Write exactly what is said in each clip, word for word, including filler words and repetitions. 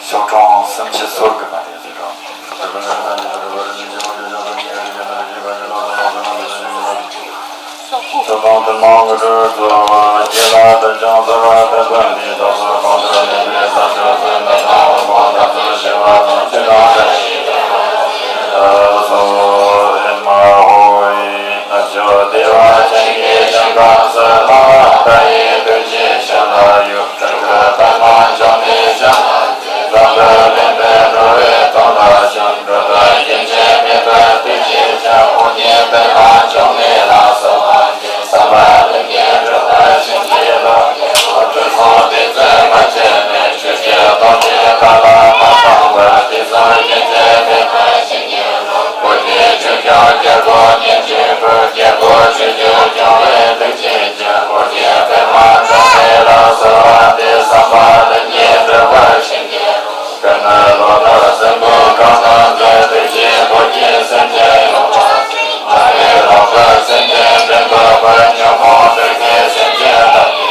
ཤོག་གྲངས་སུམ་ཅུ་སོ་དགུ་མ་རེད་ཟེར་གྲངས། ཚོགས་ཁང་དུ་མང་གི་སྒྲོལ་རྫོགས་པ་རྒྱལ་ལ་དུ་ཅང་ཚར་བ་དུ་བུམ་པའི་ཐོག་སོ་གང་དུ་ནི་པའི་ས་ཆ་སུ་ནི་ཐང་བུ་མོ་དང་སུ་ཞི་བ་དང་ཅི་དང་རེ། སོ་ཨེ་མ་ཧོ་ཡི་ཨ་ཇོ་དེ་བ་ཅན་གྱི་ཞིང་ཁམས་སུ་ལྷ་ལྟ་ཡི་དུས་ཀྱི་ཤ་ལ་ཡུག་ཕྲུ་གུ་པད་མ་འཇོམས་པའི་ཞལ། རང་གི་ལེན་པའི་འགྲོ་བའི་དོན་ལ་ཞིང་འགྲོ་བའི་རྒྱུན་ཆད་མེད་པའི་དུས་ཀྱི་ཞལ། ཨོ་རྒྱན་པད་མ་འཇོམས་པའི་ལ་སོགས་པ། བསམ་པ་ལྷུན་གྱིས་གྲུབ་པ་བྱིན་གྱིས་རློབས། འོ་དྲུག་སོགས་ཏིང་འཛིན་མ་བཅད་ནས། ཆོས་ཀྱི་རྡོ་རྗེ་ཐར་ལམ་མ་སྤངས་པར། ཏིང་འཛིན་རྒྱུན་ཆད་མེད་པར་བྱིན་གྱིས་རློབས། བུ་དེ་ཆོས་སྐྱོང་རྒྱལ་པོ་གཉེན་གཅིག་པུ། རྒྱལ་པོ་ཆོས་ཀྱི་སྐྱོང་བའི་གདུགས་ཅན་ཀྱང་། ཨོ་རྒྱན་པད་མ་འཇོམས་པའི་ལ་སོགས་པ་སྟེ། བསམ་པ་ལྷུན་གྱིས་གྲུབ་པར་བྱིན་གྱིས་རློབས། ཀུན་ནས་བློ་ལྡན་སེམས་ཀུན་གང་དང་འདྲེས། ཐུགས་རྗེའི་རྒོད་ཀྱིས་སེམས་ཅན་ཡོངས་སྤངས་ཏེ། མ་ལུས་ལོངས་སྤྱོད་སེམས་ཅན་དོན་དག་པར། ཉོན་མོངས་དུག་ལྔའི་སེམས་ཅན་དག་གི་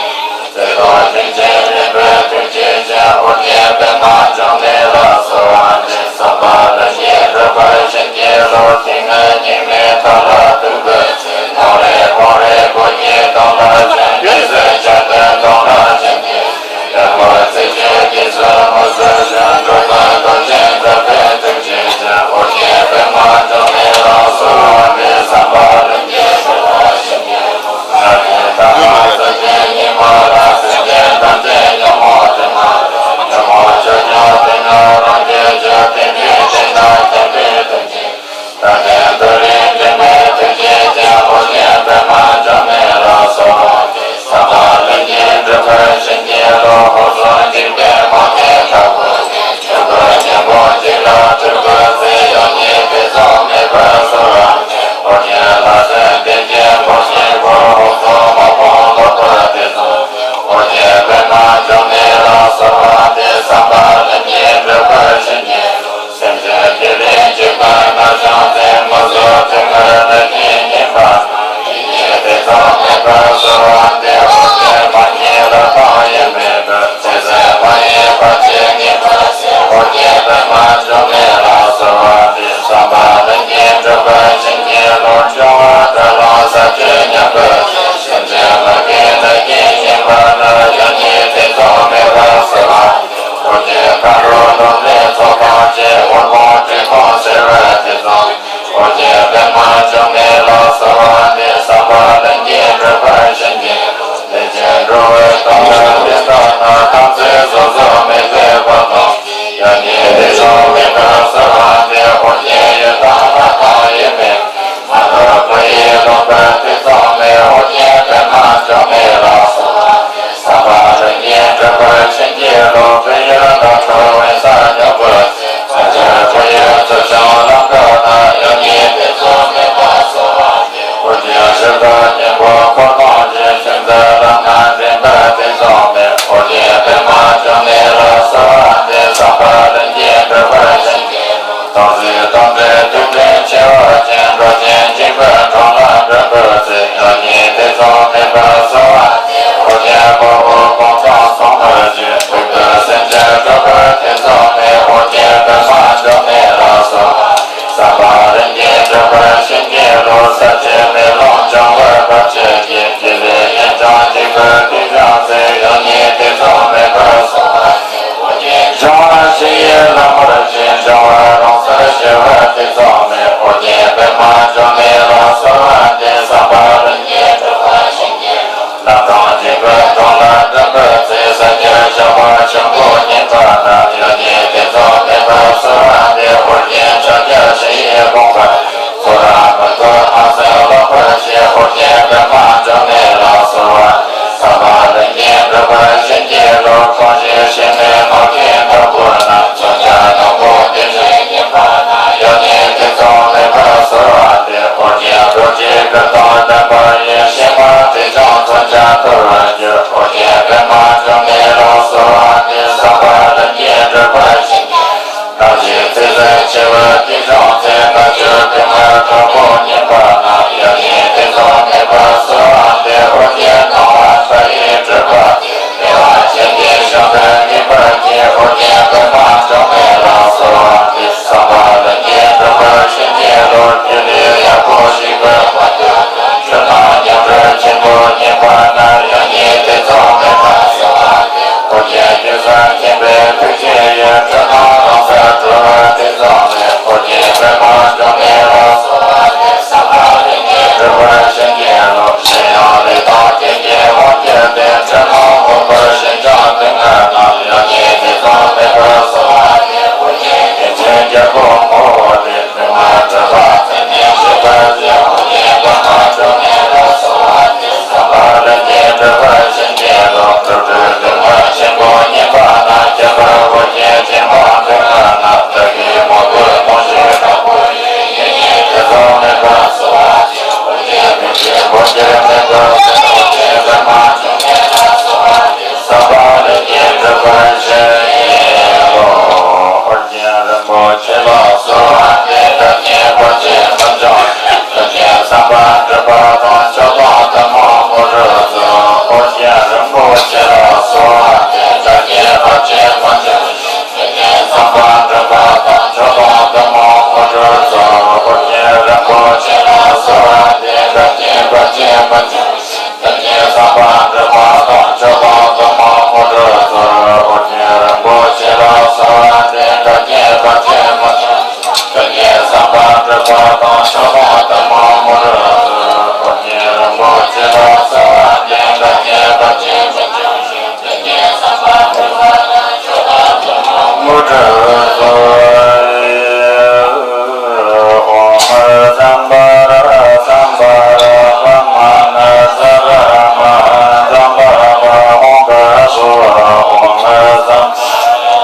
བརྩེ་དང་སྙིང་རྗེ་ལེན་པའི་ཐུགས་རྗེ་ཅན། ཨོ་རྒྱན་པད་མ་འཇོམས་པའི་ལ་སོགས་པ་སྟེ། བསམ་པ་ལྷུན་གྱིས་གྲུབ་པར་བྱིན་གྱིས་རློབས། ཏིང་ངེ་འཛིན་གཉིས་མེད་མཐའ་ལ་ཐུག་པའི་ཚེ། ནོར་རེ་བོར་རེ་གོ་ཡི་དོན་ལ་བྱོན། རྒྱལ་སྲས་མཆོད་རྟེན་དོན་ལ་བྱིན་གྱིས་བརླབས། བརྩེ་གཅོད་ཀྱི་ཚུལ་དངོས་སུ་བྱོན། འགྲོ་དོན་རྟོགས་ཤིང་ཐར་པའི་ཐུགས་རྗེ་ཅན། ཨོ་རྒྱན་པད་མ་འཇོམས་པའི་ལ་སོགས་པ་སྟེ། བསམ་པ་ལྷུན་གྱིས་གྲུབ་པར་བྱིན་གྱིས་རློབས། ང་ཡི་དང་ས་ཆེན་ཉི་མ་ལ། སེམས་ཅན་ཐམས་ཅད་ཉོན་མོངས་དུག་ལྔ་དང་། ཉོན་མོངས་ཆོས་སྐྱོང་དུག་ལྔ་རང་གི་རྒྱུད། དེ་ནི་དེ་དག་མཁྱེན་པའི་ཐུགས་རྗེ། དག་ལྡན་མཐོ་རིས་འདྲེན་པའི་ཐུགས་རྗེ་ཅན། ཨོ་ ལ་སྙིང་པོ་འཁོར་དང་བཅས། ཆོས་མཛད་ལམ་སྣ་འདྲེན་པ་དེ་ཚང་མས། ཨོ་རྒྱན་པདྨ་འབྱུང་གནས་ལ་གསོལ་བ་འདེབས། བསམ་པ་ལྷུན་གྱིས་འགྲུབ་པར་ཤོག་དམ་ཚིག་དམ་པའི་ཐུགས་འདྲེན་ཆེ་བ་ཅན། འགྲོ་ཆེན་འཇིགས་པའི་གྲོང་ལ་མགོན་པོའི་ཚིག་ཡང་སྙིང་ཐིག་ཚང་མེད་པར་གསོལ་བ་འདེབས། ཨོ་རྒྱན་དཔའ་བོ་དཔུང་ཐང་སྲུང་མར་བཅས། ཐུགས་དང་སེམས་ཅན་སྐྱོབ་པ་དེ་ཚང་མས། ཨོ་རྒྱན་པདྨ་འབྱུང་གནས་ལ་གསོལ་བ། བསམ་པ་ལྷུན་གྱིས་འགྲུབ་པར་བྱིན་གྱིས་རློབས། ས་ཆེན་མེ་ལོང་སྦྱང་བ་བར་ཆད་ཀྱིས། སྒྱེ་ལི་གཡོན་བརྐྱང་འཇིགས་པའི་དུས་བྱུང་ཚེ། ཡང་སྙིང་ཐིག་ཚང་མེད་པར་གསོལ་བ། འབྱུང་བ་བཞི་ཡི་ལམ་མར་བྱིང་། འབྱུང་བ་རང་སར་ཞི་བ་དེ་ཚང་མས། ཨོ་རྒྱན་པདྨ་འབྱུང་གནས་ལ་གསོལ་བ་འདེབས། བསམ་པ་ལྷུན་གྱིས་འགྲུབ་པར་བྱིན་གྱིས་རློབས། ནམ་གྲངས་འཇིགས་པའི་གྲོང་ལ་མགྲོན་པོའི་ཚིག་ས་སྐྱ་ཞགས་པ་ཆེན་པོ་ཉིད་པ་ན། ཡང་སྙིང་ཐིག་ཚང་མེད་པར་གསོལ་བ་འདེབས། ཨོ་རྒྱན་ཕྱག་རྒྱ་བཞི་ཡི་དགོངས་པ། ཚོགས་རྣམས་མི་འཁོར་ཨང་གསུམ་ལོག་པར་བྱེད། ཨོ་རྒྱན་པདྨ་འབྱུང་གནས་ལ་གསོལ་བ། བསམ་པ་ལྷུན་གྱིས་འགྲུབ་པར་བྱིན་གྱིས་རློབས། ཁོང་གཞི་ཞིང་ནི་ནོར་གྱི་ཐོར་བུ་རྣམས། མཚོན་ཆ་སྣུམ་པོ་དེ་བཞིན་ཉིད་པ་ན། ཡང་སྙིང་ཐིག་ཚང་མེད་པར་གསོལ་བ་འདེབས། ཨོ་རྒྱན་རྡོ་རྗེ་གུར་དང་ལྡན་པ་ཡི། ཕྱེ་མ་དེ་བཞིན་མཚོན་ཆ་འཐོར་བར་འགྱུར། ཨོ་རྒྱན་པདྨ་འབྱུང་གནས་ལ་གསོལ་བ་འདེབས། བསམ་པ་ལྷུན་གྱིས་འགྲུབ་པར་བྱིན་གྱིས། ནམ་ཞིག་ཚེ་ཟད་འཆི་བའི་དུས་བྱུང་ཚེ། ན་ཆུ་དུག་ལྔའི་ཐོར་བུ་ཉིད་པ་ན། ཡང་སྙིང་ཐིག་ཚང་མེད་པར་གསོལ་བ་འདེབས། ཨོ་རྒྱན་སྣང་བ་མཐའ་ཡས་སྤྲུལ་པ་སྟེ། བདེ་བ་ཅན་གྱི་ཞིང་དུ་གནས་པར་བགྱི། ཨོ་རྒྱན་པདྨ་འབྱུང་གནས་ལ་གསོལ་བ་འདེབས། བསམ་པ་ལྷུན་གྱིས་འགྲུབ་པར་བྱིན་གྱིས་རློབས། སྒྱེ་ལི་ཡབ་སྒོ་བཞི་པའི་དབུས་སུ། འཁྲུལ་སྣང་ཉམས་རིམ་ཆེན་པོ་ཉིད་པ་ན། ཡང་སྙིང་ཐིག་ཚང་མེད་པར་གསོལ་བ་འདེབས། ཨོ་རྒྱན་རྒྱུ་གསུམ་མཁྱེན་པའི་ཐུགས་རྗེ་ཡིས། འཁྲུལ་སྣང་རང་སར་གྲོལ་བ་དེ་ཚང་མས། ཨོ་རྒྱན་པདྨ་འབྱུང་གནས་ལ་གསོལ་བ་འདེབས། བསམ་པ་ལྷུན་གྱིས་འགྲུབ་པར་བྱིན་གྱིས་རློབས། གཞན་ཡང་ལས་དང་རྐྱེན་གྱིས་འོང་གྱུར་ཏེ། འཁྲུལ་སྣང་ལོག་པར་ཞེན་ཆགས་དུག་ལྔ་རྣམས། ཡང་སྙིང་ཐིག་ཚང་མེད་པར་གསོལ་བ་འདེབས། ཨོ་རྒྱན་བདེ་ཆེན་རྒྱལ་པོ་ངོ་བོ་སྟེ། ལུས་ངག་གྲུབ་པ་མཚན་ཉིད་ཤེས་པར་བྱེད། ཨོ་རྒྱན་པདྨ་འབྱུང་གནས་ལ་གསོལ་བ་འདེབས། བསམ་པ་ལྷུན་གྱིས་འགྲུབ་པར་བྱིན་གྱིས་རློབས། རྫུ་འཕྲུལ་དུག་ལྔ་ཆེན་པོ་ཉིད་པ་ན། ཁྱད་པར་འོ་བརྒྱལ་ཆེན་པོ་དུག་ལྔ་རྣམས། བདག་གིས་མོས་གུས་དམོད་བྱས་དྲག་པོ་ཡིས། ཡང་སྙིང་ཐིག་ཚང་མེད་པར་གསོལ་བ་འདེབས། ཨོ་རྒྱན་མི་བསྐྱོད་སྒོ་འཁྱིལ་མེ་ཏོག་སེར། ཨོ་རྒྱན་པདྨ་འབྱུང་གནས་ལ་གསོལ་བ་འདེབས། བསམ་པ་ལྷུན་གྱིས་འགྲུབ་པར་བྱིན་གྱིས་རློབས། ཨོ་རྒྱན་རིན་པོ་ཆེ་ལ་གསོལ་བ་འདེབས། བདག་ཉིད་བར་ཆད་ཀུན་བྱང་ཞིང་། ཐུགས་རྗེས་བསམ་པ་འགྲུབ་པ་དང་། མཆོག་དང་ཐུན་མོང་དངོས་གྲུབ་སྩོལ། ཨོ་རྒྱན་རིན་པོ་ཆེ་ལ་གསོལ་བ་འདེབས། བདག་གི་བར་ཆད་ཀུན་བྱང་ཞིང་། ཐུགས་རྗེས་བསམ་པ་འགྲུབ་པ་དང་། མཆོག་དང་ཐུན་མོང་དངོས་གྲུབ་སྩོལ། ཨོ་རྒྱན་རིན་པོ་ཆེ་ལ་གསོལ་བ་འདེབས། བདག་གི་བར་ཆད་ཀུན་བྱང་ཞིང་། ཐུགས་རྗེས་བསམ་པ་འགྲུབ་པ་དང་། མཆོག་དང་ཐུན་མོང་དངོས་གྲུབ་སྩོལ། ཨོ་རྒྱན་རིན་པོ་ཆེ་ལ་གསོལ་བ་འདེབས། བདག་གི་བར་ཆད་ཀུན་བྱང་ཞིང་། ཐུགས་རྗེས་བསམ་པ་འགྲུབ་པ་དང་། མཆོག་དང་ཐུན་མོང་དངོས་གྲུབ་སྩོལ། ཨོ་རྒྱན་རིན་པོ་ཆེ་ལ་གསོལ་བ་འདེབས། བདག་གི་བར་ཆད་ཀུན་བྱང་ཞིང་། ཐུགས་རྗེས་བསམ་པ་འགྲུབ་པ་དང་། མཆོག་དང་ཐུན་མོང་དངོས་གྲུབ་སྩོལ། ཨོཾ་སམྦྷ་ར་སམྦྷ་ར་བ་མ་ན་ས་ར་མ་ཧཱ་ཙམྦྷ་བ་ཧཱུྃ་ཕཊ་སྭཱ་ཧཱ། ཨོཾ་སམྦྷ་ར་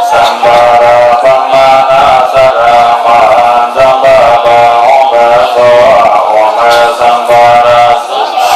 སམྦྷ་ར་བ་མ་ན་ས་ར་མ་ཧཱ་ཙམྦྷ་བ་ཧཱུྃ་ཕཊ་སྭཱ་ཧཱ། ཨོཾ་སམྦྷ་ར་སམྦྷ་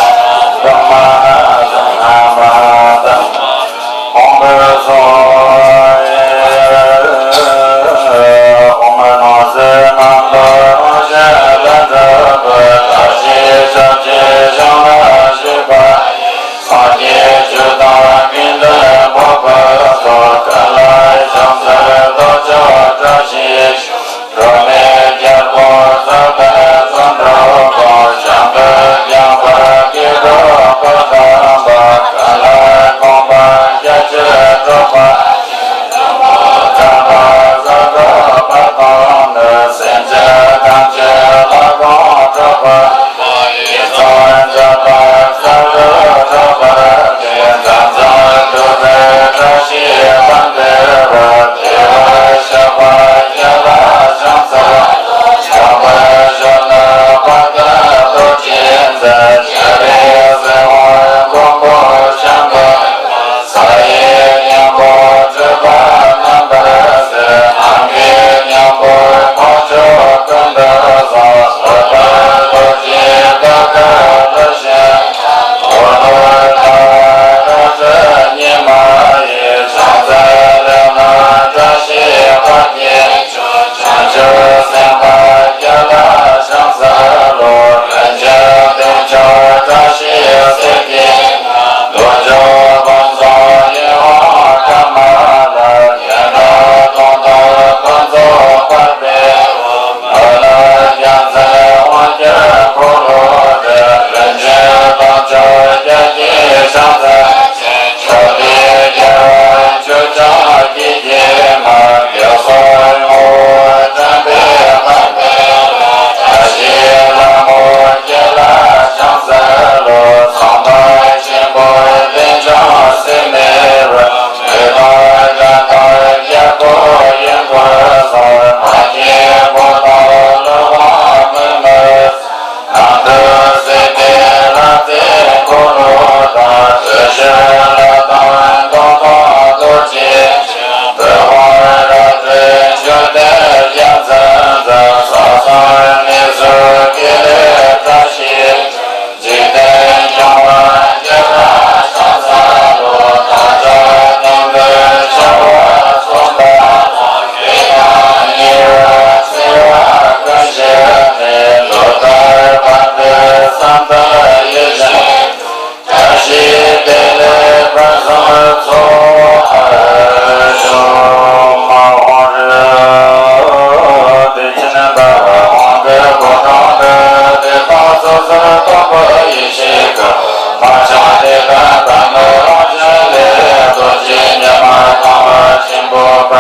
པ།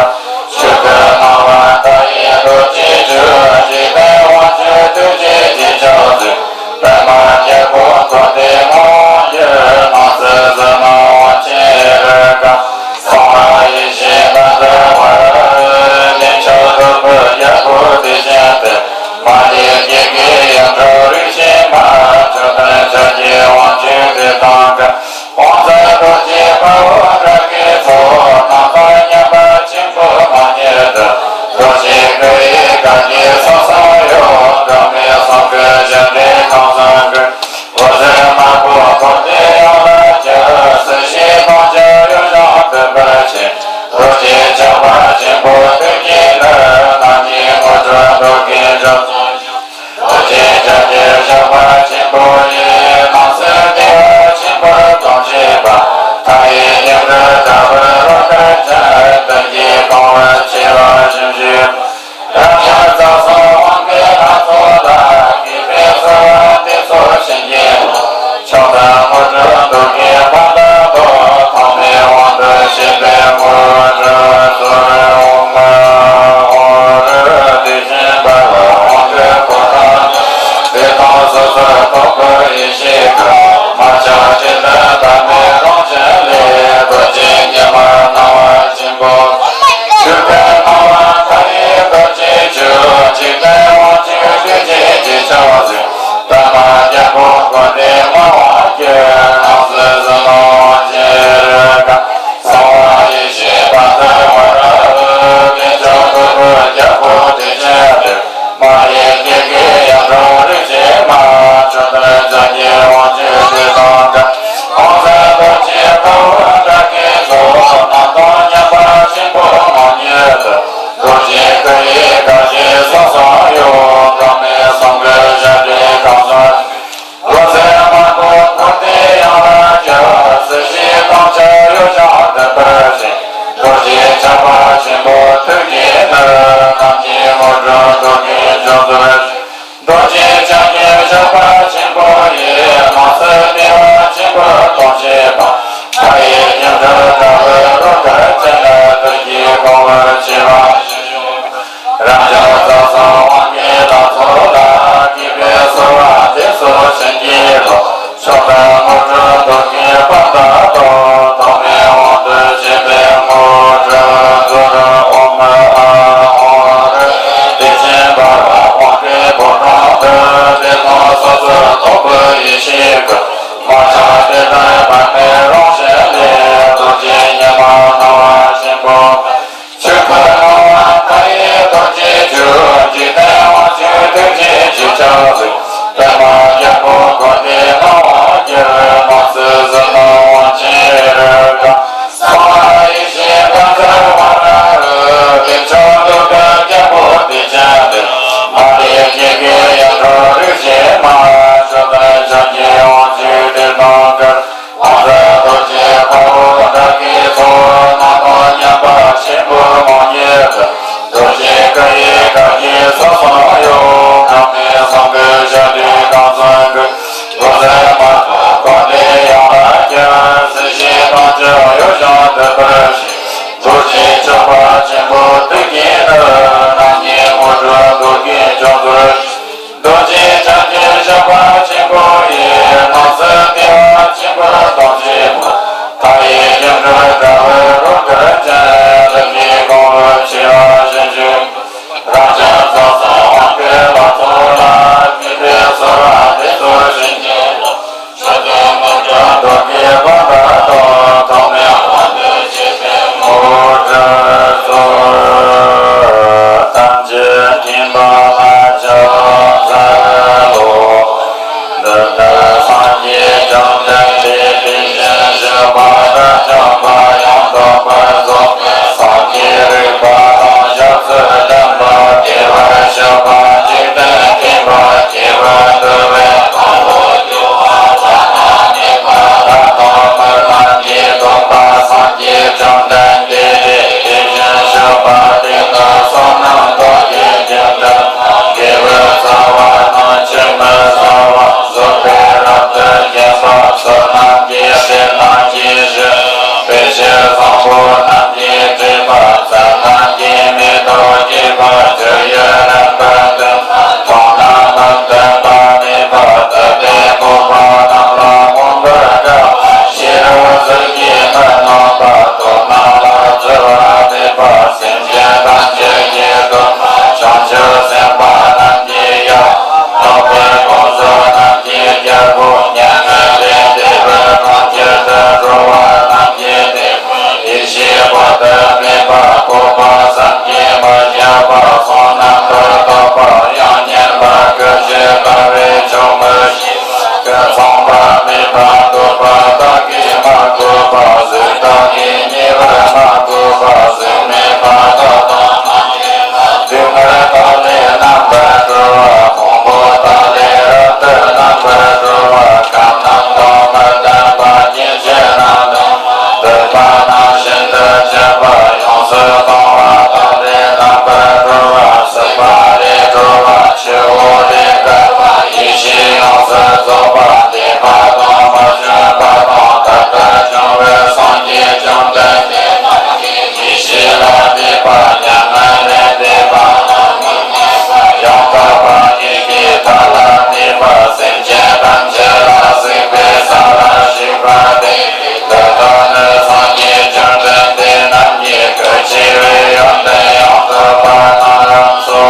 ཆོས་སྐུ་སྣང་བ་མཐའ་ཡས་རྡོ་རྗེའི་འཇུག་འཇིག་རྟེན་དབང་ཕྱུག་ཐུགས་རྗེའི་རྗེས་ཆགས་ཀྱི། པདྨ་རྒྱལ་པོ་འཁོར་འདས་མ་འོངས་ཀྱི། སྣང་སྲིད་ཕྱི་ནང་དབང་ཆེན་རིགས་དྲུག་གསང་བ་ཡེ་ཤེས་རྣམ་དག་པར། བདེ་མཆོག་རྡོ་རྗེ་རྒྱལ་པོ་དེ་བཞིན་ཏེ། མ་ལུས་སྐྱེ་དགུའི་ཡིད་འཕྲོག་རིག་བྱེད་མ། མཆོག་ལྡན་ཤཱཀྱའི་དབང་ཕྱུག་དེ་དང་འདྲ། དབང་མཛད་རྡོ་རྗེ་དཔའ་བོ་དགྲ་བགེགས་ཚོགས། སྣང་བ་མཉམ་པ་ཆེན་པོ་མ་ཉིད་དུ། རྡོ་རྗེ་སྐུ་ཡི་བཀའ་བརྒྱུད་གསུང་གསུམ་གཡོ། འགག་མེད་གསུང་སྐུ་ཞབས་འདྲེན་ཁང་བཟང་གི། འོད་ཟེར་དམར་པོ་འཁོར་འདས་ཡོངས་ལ་ཁྱབ། སྲིད་ཞིའི་དབང་ཕྱུག་གཡོ་ཞིང་སྒྲིབ་པར་བྱེད། རྡོ་རྗེ་ཆགས་པ་ཆེན་པོ་ཐུགས་ཀྱི་ནུས། རྣམ་གཉིས་དངོས་གྲུབ་རྡོ་རྗེའི་འཇུག་རྡོ་རྗེ་ལྕགས་ཀྱུ་ཞགས་པ་ཆེན་པོ་ཡིས། སྣང་སྲིད་བདེ་བ་ཆེན་པོ་སྟོང་བྱེད་པ། མཐའ་ཡས་མཉམ་རུབ་དྲག་པོའི་རོལ་གར་ཅན། བདུད་ཀྱི་གཏོང་བ་ཆེ་བ་ཞིང་བཞི། རབ་འབྱམས་རྩ་གསུམ་དབང་གི་ལྷ་ཚོགས་ལ། གུས་པས་གསོལ་བ་འདེབས་སོ་བྱིན་གྱིས་རློབས། མཆོག་དང་དངོས་གྲུབ་རྡོ་རྗེ་ཕ་དང་ཐོག་ཐོག་མའི་དབང་དུ་བྱས་པའི་དངོས་གྲུབ་སྩོལ། ཨོཾ་ཨོ་རི་དེ་བཞིན་པ་ལ་དབང་གི་གོ་འཕང་། དེ་དང་སོ་སོར་རྟོགས་པའི་ཡེ་ཤེས་སྐུ། མ་ཆགས་སྤྲོས་བྲལ་དམ་པའི་རང་བཞིན་ལས། རྡོ་རྗེ་སྙེམས་མ་སྣང་བ་ཆེན་པོ། ཆོས་སྐུ་སྣང་བ་མཐའ་ཡས་རྡོ་རྗེའི་འཇུག་འཇིག་རྟེན་དབང་ཕྱུག་ཐུགས་རྗེའི་རྗེས་ཆགས་ཀྱི། པདྨ་རྒྱལ་པོ་འཁོར་འདས་མ་འོངས་ཀྱི། སྣང་སྲིད་ཕྱི་ནང་དབང་ཆེན་རིགས་དྲུག་གསང་བ་ཡེ་ཤེས་རྣམ་དག་པར། བདེ་མཆོག་རྡོ་རྗེ་རྒྱལ་པོ་དེ་བཞིན་ཏེ། མ་ལུས་སྐྱེ་དགུའི་ཡིད་འཕྲོག་རིག་བྱེད་མ། མཆོག་ལྡན་ཤཱཀྱའི་དབང་ཕྱུག་ རྫོགས་པ་བདེན་པ་དང་མ་བྱོན་པ་དང་ད་ལྟར་བྱུང་བའི་སངས་རྒྱས་བཅོམ་ལྡན་འདས་རྣམས་ཀྱི་ཡེ་ཤེས་ལ་བསྡད་པ་མྱ་ངན་ལས་འདས་པ་རྣམས་ནི་གནས་པ་ཡང་དག་པར་རྒྱུད་ཀྱི་མཐའ་ལ་གནས་པ་སེམས་ཅན་ཐམས་ཅད་ལ་གཟིགས་པའི་ས་ལ་བཞུགས་པ་སྟེ། དེ་དག་ནི་སངས་རྒྱས་བཅོམ་ལྡན་འདས་རྣམས་ཀྱི་གལ་ཆེ་བའི་ཡོན་ཏན་ཡང་དག་པ་རྣམས་རྣམས་སོ།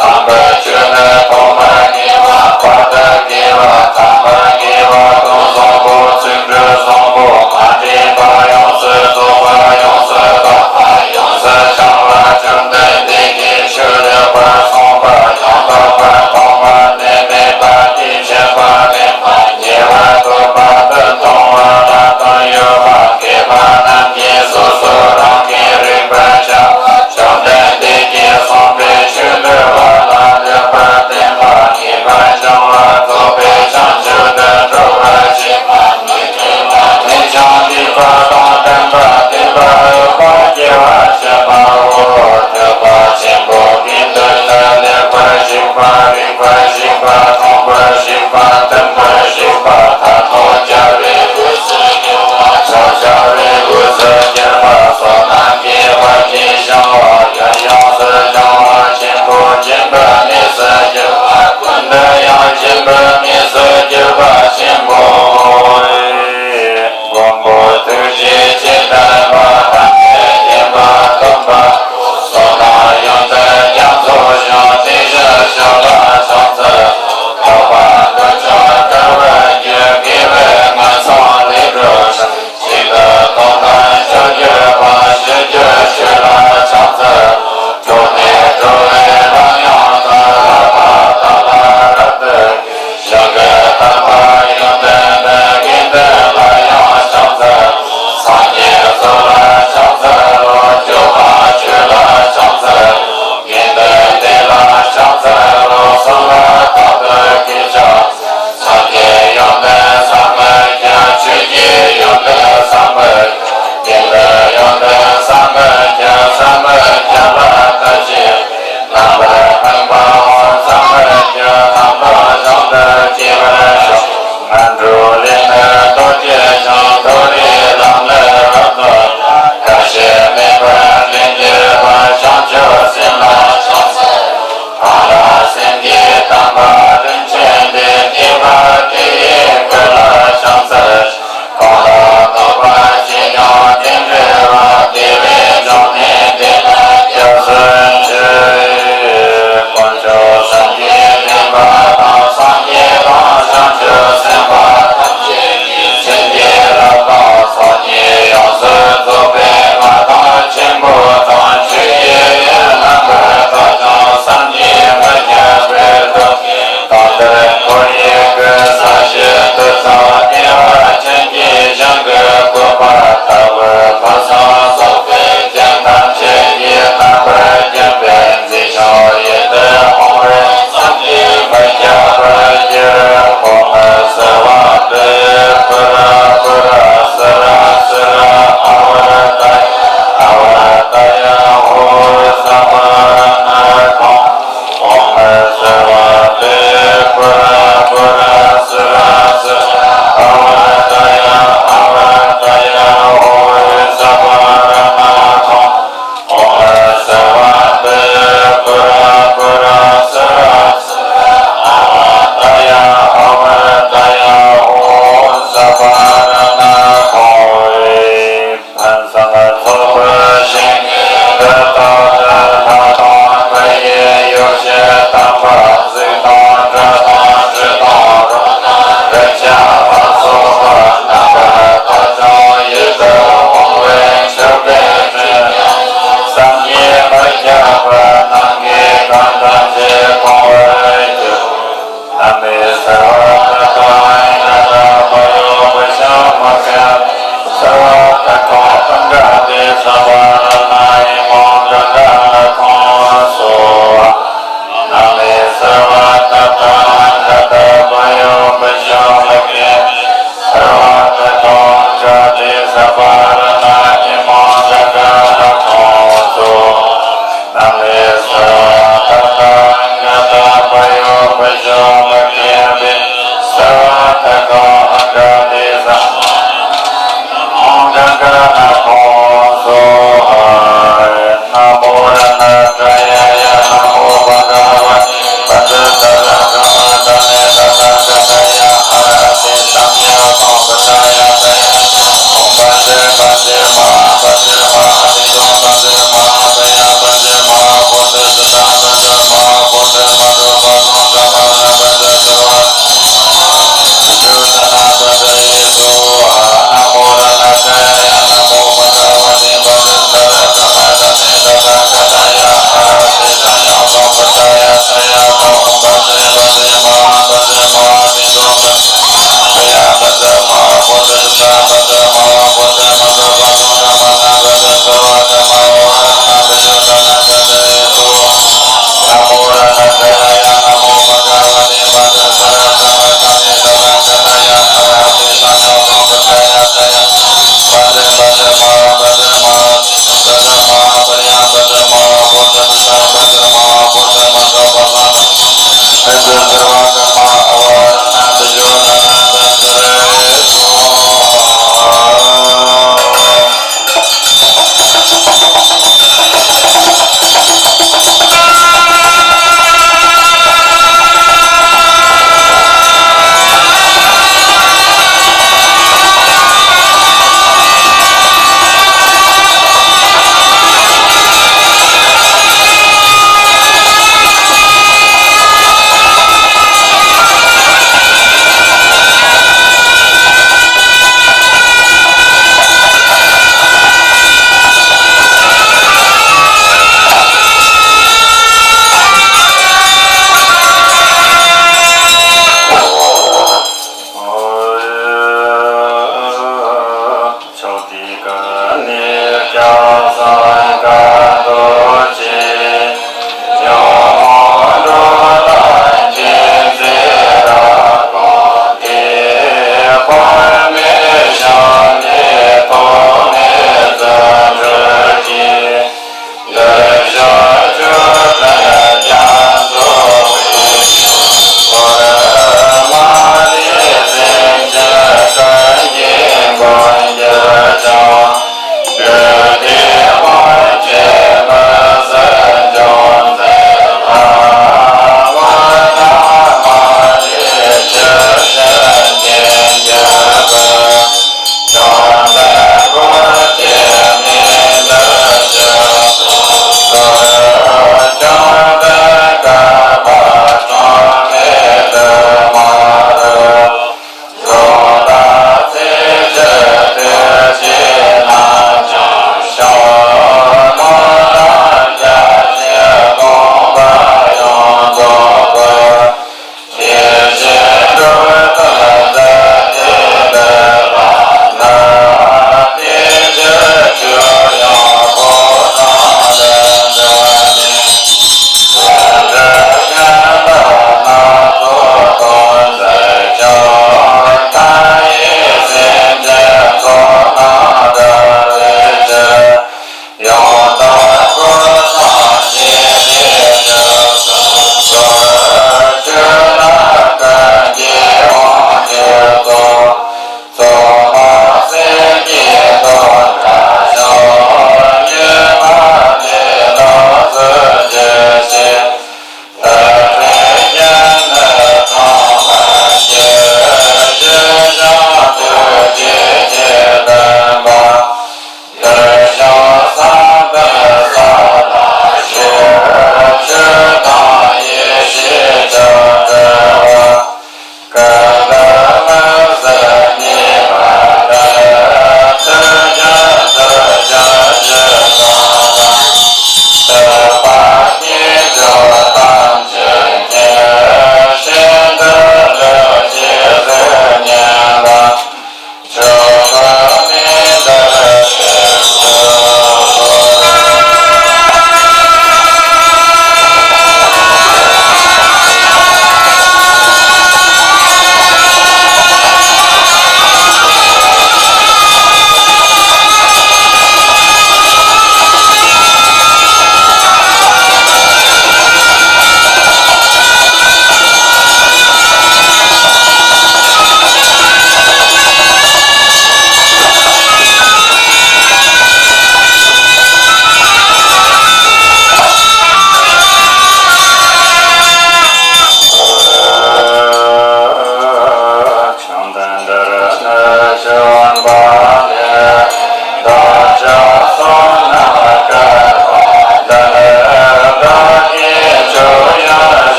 དམ་པའི་ཆོས་ནི་ཐོག་མར་དགེ་བ་བར་དུ་དགེ་བ་དམ་པར་དགེ་བ་དང་བཟང་པོ་ཚིག་འབྲུ་བཟང་པོ་མ་འདྲེས་པ་ཡོངས་སུ་རྫོགས་པ་ཡོངས་སུ་དག་པ་ཡོངས་སུ་བྱང་བ་བཅོམ་ལྡན་འདས་ཀྱི་ཆོས་ལེགས་པར་གསུངས་པ་ཡང་དག་པར་མཐོང་བ་ནི་མེད་པ་དེ་ཆོས་པ་མེད་པ་ཉེ་བར་ཐོབ་པ་དེ་མཐོང་བ་ལ་དོན་ཡོད་པ། མཁས་པ་རྣམས་ཀྱིས་སོ་སོ་རང་གིས་རིག་པར་བྱ་བ་བཅོམ་ལྡན་འདས་ཀྱིས་གསུངས་པའི་ཆོས་འདུལ་བ་ལ་ལེགས་པར་བརྟེན་པ་ངེས་པར་འབྱུང་བ་རྫོགས་པའི་བྱང་ཆུབ་ཏུ་འགྲོ་བར་བྱེད་པ་ནི། མི་འགྲིག་པ་དང་བརྟན་པ་བརྟན་པར་འོས་པ་སྐྱེ་བར་བྱེད་པའོ། ཐེག་པ་ཆེན་པོ་དགེ་འདུན་ལ་ལེགས་པར་གཞིགས་པ་རིགས་པར་གཞིགས་པ་མཐོང་བར་གཞིགས་པ་མཐུན་པར་གཞིགས་པ་མཐར་ཐུག་བྱ་བའི་དབུས་སུ་གྱུར་པ་ཕྱག་བྱ་བའི་དབུས་སུ་གྱུར་པ་སོགས་རྣམས་ཀྱི་བར་གྱི་བྱ་བ་ཡང་ཡོངས་སུ་སྦྱང་བ་ཆེན་པོ་སྦྱིན་པའི་གནས་སུ་གྱུར་པ་ཀུན་ཏུ་ཡང་སྦྱིན་པའི་གནས་སུ་གྱུར་པ་ཆེན་པོ། མགོན་པོ་ཐུགས་རྗེ་ཆེ་དམ་པ་ཐམས་ཅད་མཁྱེན་པ་སྟོན་པ། བསོད་ནམས་ཡོན་ཏན་རྒྱ་མཚོ་བཞིན་དེ་བཞིན་གཤེགས་ལ་ཕྱག་འཚལ། རྟོགས་པ་འདོད་ཆགས་བྲལ་བའི་རྒྱུ། དགེ་བའི་མངོན་སུམ་ལས་གྲོལ་ཕྱིར། གཅིག་ཏུ་སྟོང་ལྡན་ཕྱོགས་བཅུ་པ། ཞི་རྒྱས་ཆོས་ལ་ཕྱག་འཚལ་ལོ། འགྲོ་ནས་འགྲོ་བའི་ལམ་ཡང་དག་ལྷ་དང་ལྷ་རབ་ཏུ་ཞིང་གི་དམ་པ་ཡོན་ཏན་ལྡན་དགེ་འདུན་ལ་ཡང་ཕྱག་འཚལ། སངས་རྒྱས་ཚོགས་ལ་ཕྱག་འཚལ་ལོ། སྐྱོབ་པ་ཆོས་ལ་ཕྱག་འཚལ་ལོ། དགེ་འདུན་སྡེ་ལ་ཕྱག་འཚལ་ལོ། གསུམ་ལ་རྟག་ཏུ་དགེ་ཕྱག་སངས་རྒྱས་ཡོན་ཏན་ཟད་མི་ཤེས། ཆོས་ཀྱི་ཡོན་ཏན་ཟད་མི་ཤེས། དགེ་འདུན་ཡོན་ཏན་ཟད་མི་ཤེས། ཟད་མི་ཤེས་ལ་ལྟ་ཞིང་རྣམ་པར་སྨིན་པའང་ཟད་མི་ཤེས། རྣམ་དག་བཞིན་དུ་སྐྱེ་བར་ཤོག་ངན་འགྲོ་ལས་ནི་ཐར་བྱེད་ཅིང་། མཐོ་རིས་ལམ་ནི་རབ་ཏུ་བགྲོད། རྒ་ཤི་མེད་པར་འདྲེན་བྱེད་པ། བྱང་ཆུབ་སེམས་ལ་ཕྱག་འཚལ་ལོ། གང་ལ་སེམས་བསྐྱེད་དམ་པ་རིན་ཆེན་འདི། བསྐྱེད་པ་དེ་ཡི་སྐུ་ལ་ཕྱག་འཚལ་ལོ། གང་ལ་བསྟོད་པ་བྱས་ཀྱང་དེ་འདྲ་བ། དེ་བས་འབྱུང་གནས་དེ་ལ་སྐྱབས་སུ་མཆི། དཀོན་མཆོག་གསུམ་གྱི་བདེན་པ་དང་། སངས་རྒྱས་དང་བྱང་ཆུབ་སེམས་དཔའ་ཐམས་ཅད་ཀྱི་སེམས་བསྐྱེད་རབ་དང་སངས་རྒྱས་ཡོངས་སུ་རྫོགས་པའི་མངའ་ཐང་ཆེན་པོ་དང་། ཆོས་ཀྱི་དབྱིངས་རྣམ་པར་དག་ཅིང་སངས་རྒྱས་མི་ཁྱབ་པའི་ཐུགས་ཀྱི་དང་དུ་འཁོར་ཡི་གེ་སར་ཞིག་ཏུ་ཚང་བདེ་བ་ཅན་གྱི་ཞིང་གི་བཀོད་པ་ལྟ་བུའི་ཕུན་སུམ་ཚོགས་པའི་རྒྱན་ཐམས་ཅད་ཀྱིས་རྣམ་པར་བརྒྱན་པའི་མཛེས་ཤིང་ཡིད་དུ་འོང་བའི་སངས་རྒྱས་མི་ཁྱབ་པར་གྱུར། ཨོཾ་སརྦ་དྷཱིཿ་པུ་ར་པུ་ར་སཱ་ར་སཱ་ར་ཨ་ཝརྟ་ཡ་ཨ་ཝརྟ་ཡ་ཧོ། སམྦྷ་ར་ཎ་ཁཾ། ཨོཾ་སརྦ་དྷཱིཿ་པུ་ར་པུ་ར་སཱ་ར་སཱ་ར་ཨ་ཝརྟ་ཡ་ཨ་ཝརྟ་ཡ་ཧོ། སམྦྷ་ར་ཎ་ཁཾ། ཨོཾ་སརྦ་དྷཱིཿ་པུ་ར་པུ་ར་སཱ་ར་སཱ་ར་ཨ་ཝརྟ་ཡ་ཨ་ཝརྟ་ཡ་ཧོ། སམྦྷ་ར་ཎ་ཁཾ། ཕུན་སུམ་ཚོགས་པའི་ཞིང་གི་ཏོག་ཏུ་ལྷ་དང་མི་ཡི་ཡོ་བྱད་དམ་པ། གཟིགས་དང་བཀྲ་དང་དྲི་དང་རོ་དང་རེག་བྱ་ལ་སོགས་པ་རྣམ་པར་དག་ཅིང་ཡིད་དུ་འོང་བའི་མཆོད་པའི་སྤྲིན་ཡོངས་སུ་སངས་རྒྱས་མི་ཁྱབ་པ་རྣམས་ཀྱི་གང་ཐམས་ཅད་གང་བར་གྱུར། ན་མེ་སརྦ་ད་ཏ་ཨ་ཛ་ཏ་པ་ཡོ་བི་ཤ་མུ་ཁྱ་སརྦ་ད་ཁཾ་ཨ་ཛ་ཏེ་སམྦྷ་ར་ཎ་ཨི་མཾ་ཛ་ཏ་ལ་ཁཾ་སྭཱ་ཧཱ། ན་མེ་སརྦ་ད་ཏ་ཨ་ཛ་ཏ་པ་ཡོ་བི་ཤ་མུ་ཁྱ་སརྦ་ད་ཁཾ་ཨ་ཛ་ཏེ་སམྦྷ་ར་ཎ་ཨི་མཾ་ཛ་ཏ་ལ་ཁཾ་སྭཱ་ཧཱ། ན་མེ་སརྦ་ད་ཏ་ཨ་ཛ་ཏ་པ་ཡོ་བི་ཤ་མུ་ཁྱ་བི་ཤ་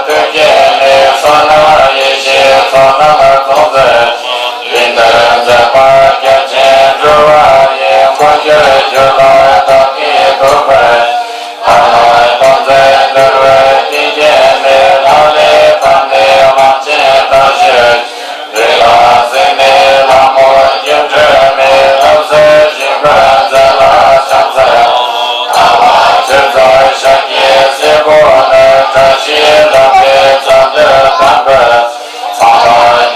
ཐུགས་བསྐྱེད་ནས་བསོད་ནམས་ཡེ་ཤེས་ཚོགས་རྣམས་སྩོལ་མཛད། རིགས་མཐར་མཛད་པ་རྒྱ་ཆེན་འགྲོ་བ་ཡི་མགོན་གྱུར་གྱུར་ལ་བདག་གིས་ཐུགས་ཕན། ཐར་པ་ཐོབ་མཛད་འདུལ་བའི་བསྟན་རྒྱུན་ནི། ཐ་ལེ་ཕ་ནི་གླང་ཆེན་ལྟར་ཞིག་རིགས་ལ་གཟིགས་ནས་ལྷ་མོ་སྒྱུ་འཕྲུལ་མའི། ལྷ་སྲས་ཞིང་ཁམས་མཛད་ལ་ཕྱག་འཚལ་ལོ། ཐར་པ་ཆོས་ཚོགས་ཤཱཀྱའི་སྲས་པོ་ནི། བཀྲ་ཤིས་ལྷུན་པོའི་མཚན་དུ་བསྟན་པའི་ཚོགས། ཚངས་པ་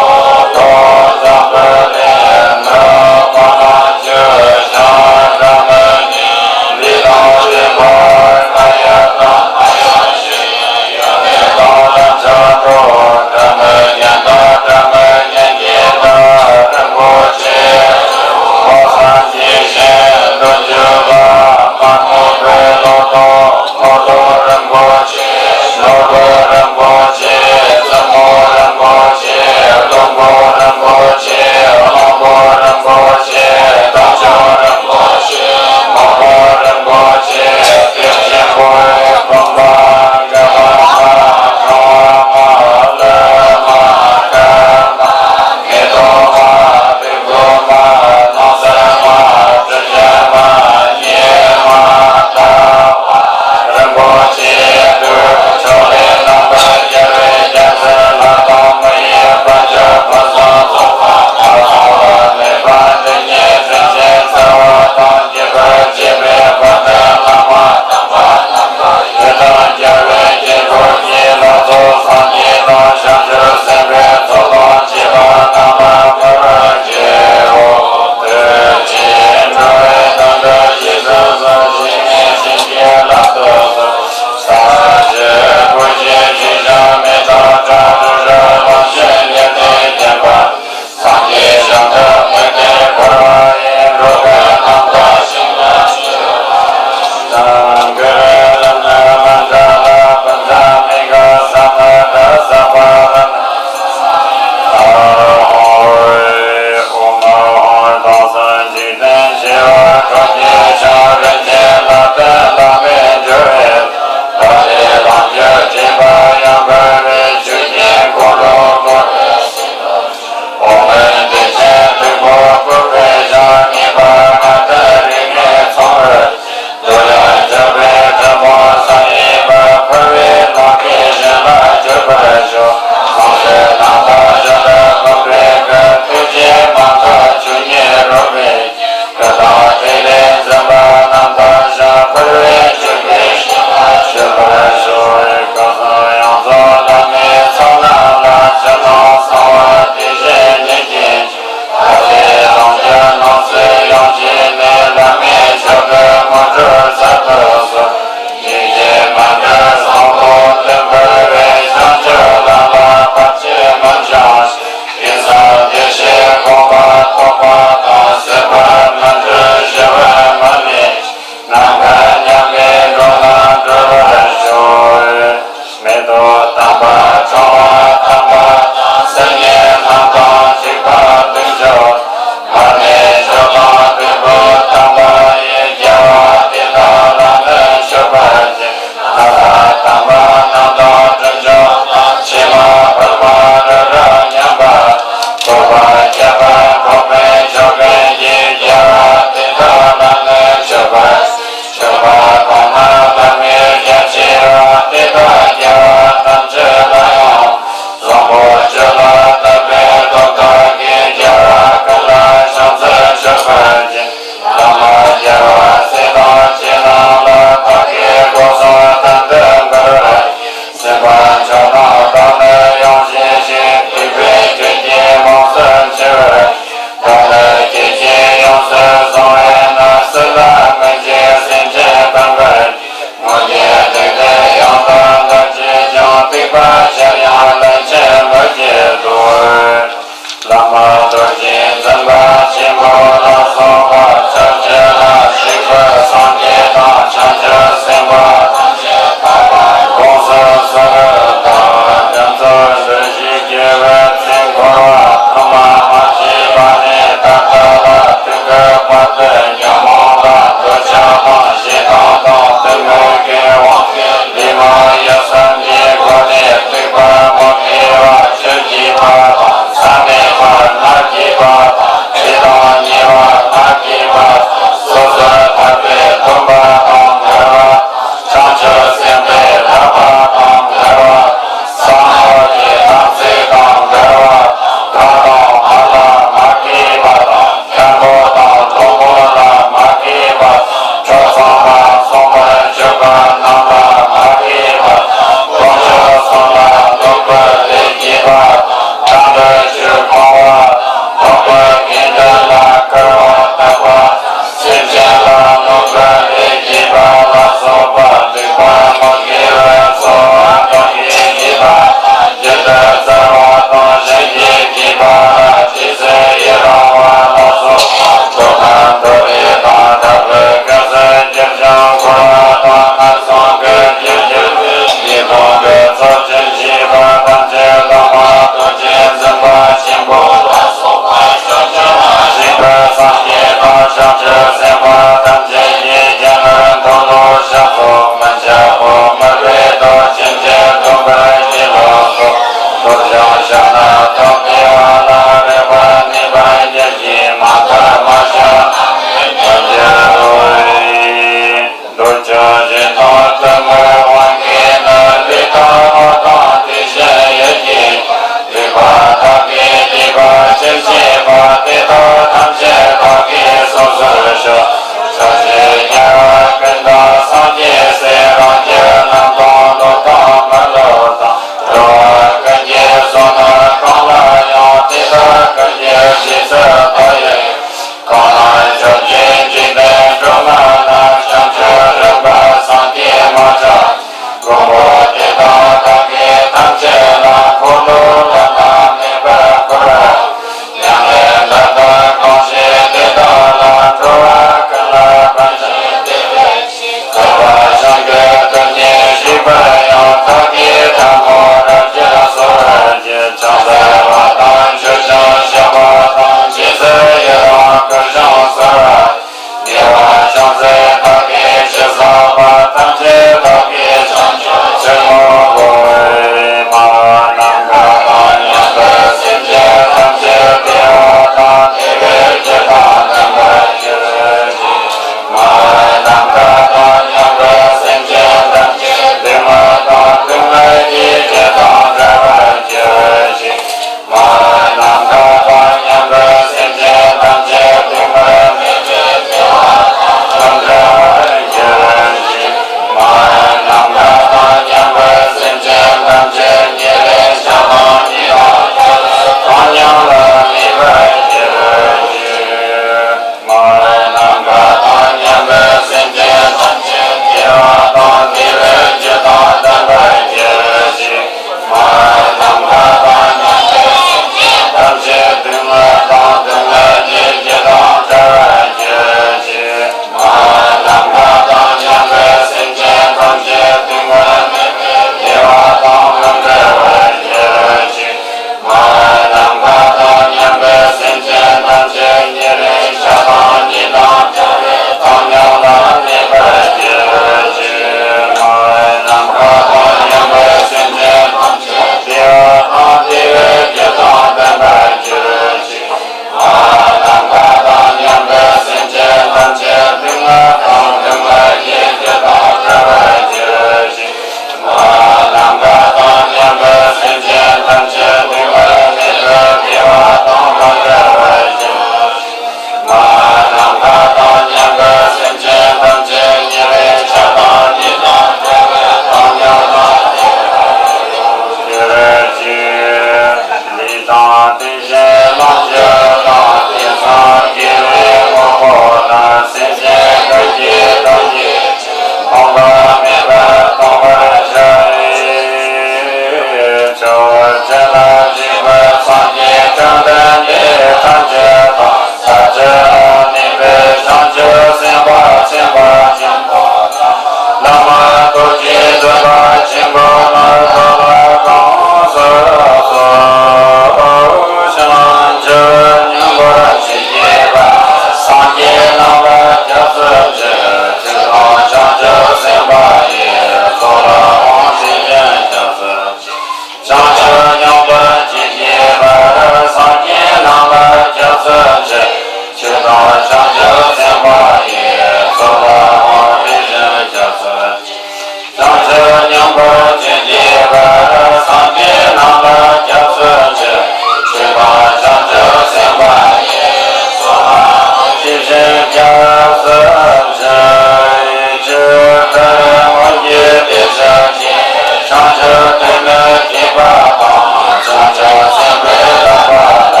བྱང་ཆུབ་ཐོབ་ནས་སྐྱེས་པ་དང་། བྱང་ཆུབ་སེམས་དཔའི་བསླབ་པ་ལ།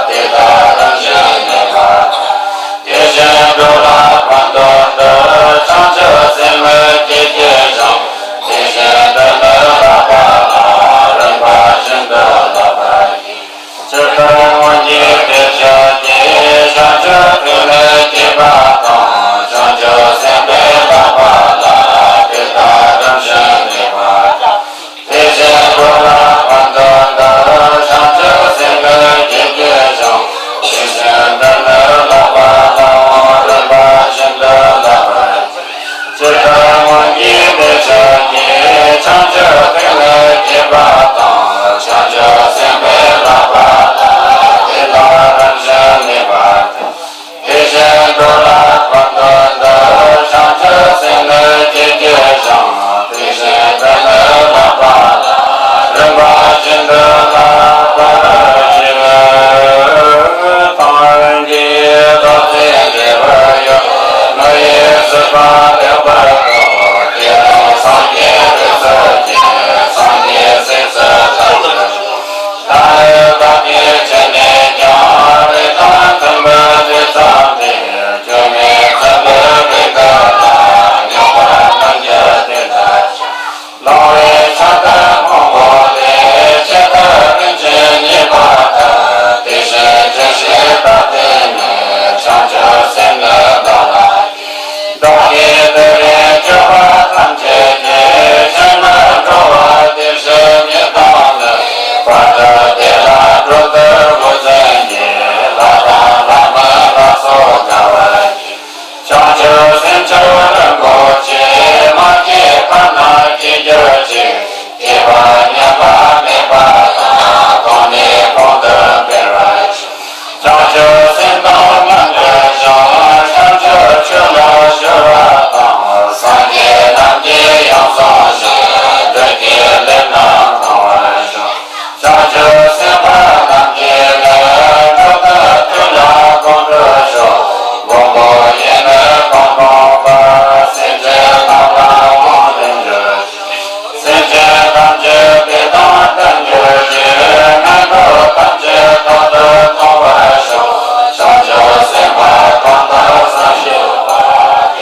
དེ་དག་རང་བཞིན་གནས་པ་དང་། དེ་བཞིན་འགྲོ་ལ་ཕན་དོན་དུ། བྱང་ཆུབ་སེམས་ལ་བསྐྱེད་བགྱི་ཞིང་། དེ་བཞིན་དུ་ནི་བསླབ་པ་ལ། རིམ་པ་བཞིན་དུ་བསླབ་པར་བགྱི། ཇི་ལྟར་སྔོན་གྱི་དེ་བཞིན་གྱི། བྱང་ཆུབ་ཐོབ་ནས་སྐྱེས་པ་དང་། བྱང་ཆུབ་སེམས་དཔའི་བསླབ་པ་ལ། དེ་དག་རང་བཞིན་གནས་པ་དང་། དེ་བཞིན་འགྲོ་ལ་ཕན་དོན་དུ། བྱང་ཆུབ་སེམས་ལ་བསྐྱེད་བགྱི་ཞིང་། དེ་བཞིན་དུ་ནི་བསླབ་པ་ལའང་། རིམ་པ་བཞིན་དུ་བསླབ་པར་བགྱི། ཇི་ལྟར་སྔོན་གྱི་དེ་བཞིན་གྱི། བྱང་ཆུབ་ཐོབ་ནས་སྐྱེས་པ་དང་། བྱང་ཆུབ་སེམས་དཔའི་བསླབ་པ་ལ། དེ་དག་རང་བཞིན་གནས་པ་དང་། དེ་བཞིན་འགྲོ་ལ་ཕན་དོན་དུ། བྱང་ཆུབ་སེམས་ལ་བསྐྱེད་བགྱི་ཞིང་། དེ་བཞིན་དུ་ནི་བསླབ་པ་ལ། རིམ་པ་བཞིན་དུ་བསླབ་པར་བགྱི། ཏིང་ངེ་འཛིན་རྡོ་རྗེ་འདྲིལ་བུ་ཡི། མི་ཡི་སྲིད་པ་ལེགས་པར་རྟོགས། དེ་ནི་སངས་རྒྱས་རིགས་སུ་སྐྱེས། སངས་རྒྱས་སྲས་སུ་བལྟ་བར་ཤོག། ད་ནི་བདག་གིས་ཆོས་ནས་ཀྱང་། རིགས་དང་མཐུན་པའི་རྗེས་སུ་འདྲིལ། སྐྱོན་མེད་ཚུལ་ཁྲིམས་རིགས་དག་ལ། རྙོག་པར་མི་འགྱུར་དེ་ལྟར་ཤོག། ལོང་བའི་ཆགས་སྡང་རྨོངས་པ་ལས། ཆེས་ཐར་རིན་ཆེན་རྙེད་པ་ལྟར། དེ་བཞིན་ཇི་སྲིད་བདག་བདེན་མེད། བྱང་ཆུབ་སེམས་ནི་བདག་ལ། བདག་གིས་དེ་རིང་སྤྱོད་པ་ཐམས་ཅད་ཀྱིས། གཞན་ལ་འགྲོ་བ་བདེ་ཞིང་ཉེས་དང་ནི། བར་དུ་བདེ་ལ་འགྲོ་འདོད་བུ་འཛིན་གྱིས། ལྷ་དང་ལྷ་མིན་ལ་སོགས་དགའ་བར་གྱིས། བྱང་ཆུབ་སེམས་མཆོག་རིན་པོ་ཆེ། མ་སྐྱེས་ཁ་ན་སྐྱེ་གྱུར་ཅིག། སྐྱེས་པ་ཉམས་པ་མེད་པ་དང་། གོང་ནས་གོང་དུ་འཕེལ་བར་ཤོག། བྱང་ཆུབ་སེམས་དང་མི་འབྲལ་ཞིང་། བྱང་ཆུབ་ཆོས་ལ་སྦྱོར་བ་དང་། སངས་རྒྱས་རྣམས་ཀྱིས་ཡང་གསུངས་ཤིང་། བདུད་ཀྱི་ལས་རྣམས་སྤང་བར་ཤོག། བྱང་ཆུབ་སེམས་དཔའ་རྣམས་ཀྱིས་ནི། མཆོག་ཏུ་ཐུབ་ལ་དགོངས་འགྲོལ་ཤོག། མགོན་པོ་ཡིས་ནི་གང་སྤངས་པ། སེམས་ཅན་རྣམས་ལ་དབང་བསྟན་གྱུར་ཅིག། སེམས་ཅན་ཐམས་ཅད་བདེ་དང་ལྡན་གྱུར་ཅིག། ངན་འགྲོ་ཐམས་ཅད་རྟག་ཏུ་སྟོངས་པར་ཤོག། བྱང་ཆུབ་སེམས་དཔའ་གང་དག་བསམ་ཤེས་པ།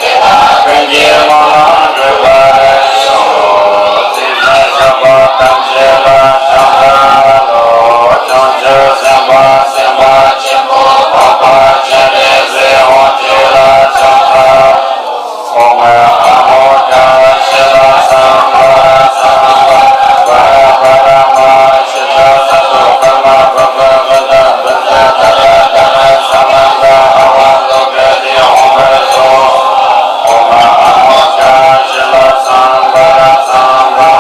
དེ་དག་ཀུན་གྱི་སྨོན་ལམ་འགྲུབ་པར་ཤོག། སེམས་ཅན་ཆགས་པ་ཐམས་ཅད་ལ་བྱང་ཁ་ལོ། བྱང་ཆུབ་སེམས་དཔའ་སེམས་དཔའ་ཆེན་པོ་འཕགས་པ་སྤྱན་རས་གཟིགས་དབང་ཕྱུག་ལ་བྱང་ཁ། ཨོཾ་ཨ་མོ་ཀ་ཤི་ལ་སམྦྷ་སམྦྷ་པ་ར་མ་ཤི་ད་སཏྭ་ཀ་མ་པ་པ་བ་ད་བ་ཛ་ཏ་ར་ཏ་ར་ས་མ་ད་ཨ་བ་ལོ་ཀ་ཏི་ཨོཾ་བྷ་སོ། ཨོཾ་ཨ་མོ་ཀ་ཤི་ལ་སམྦྷ་སམྦྷ་པ་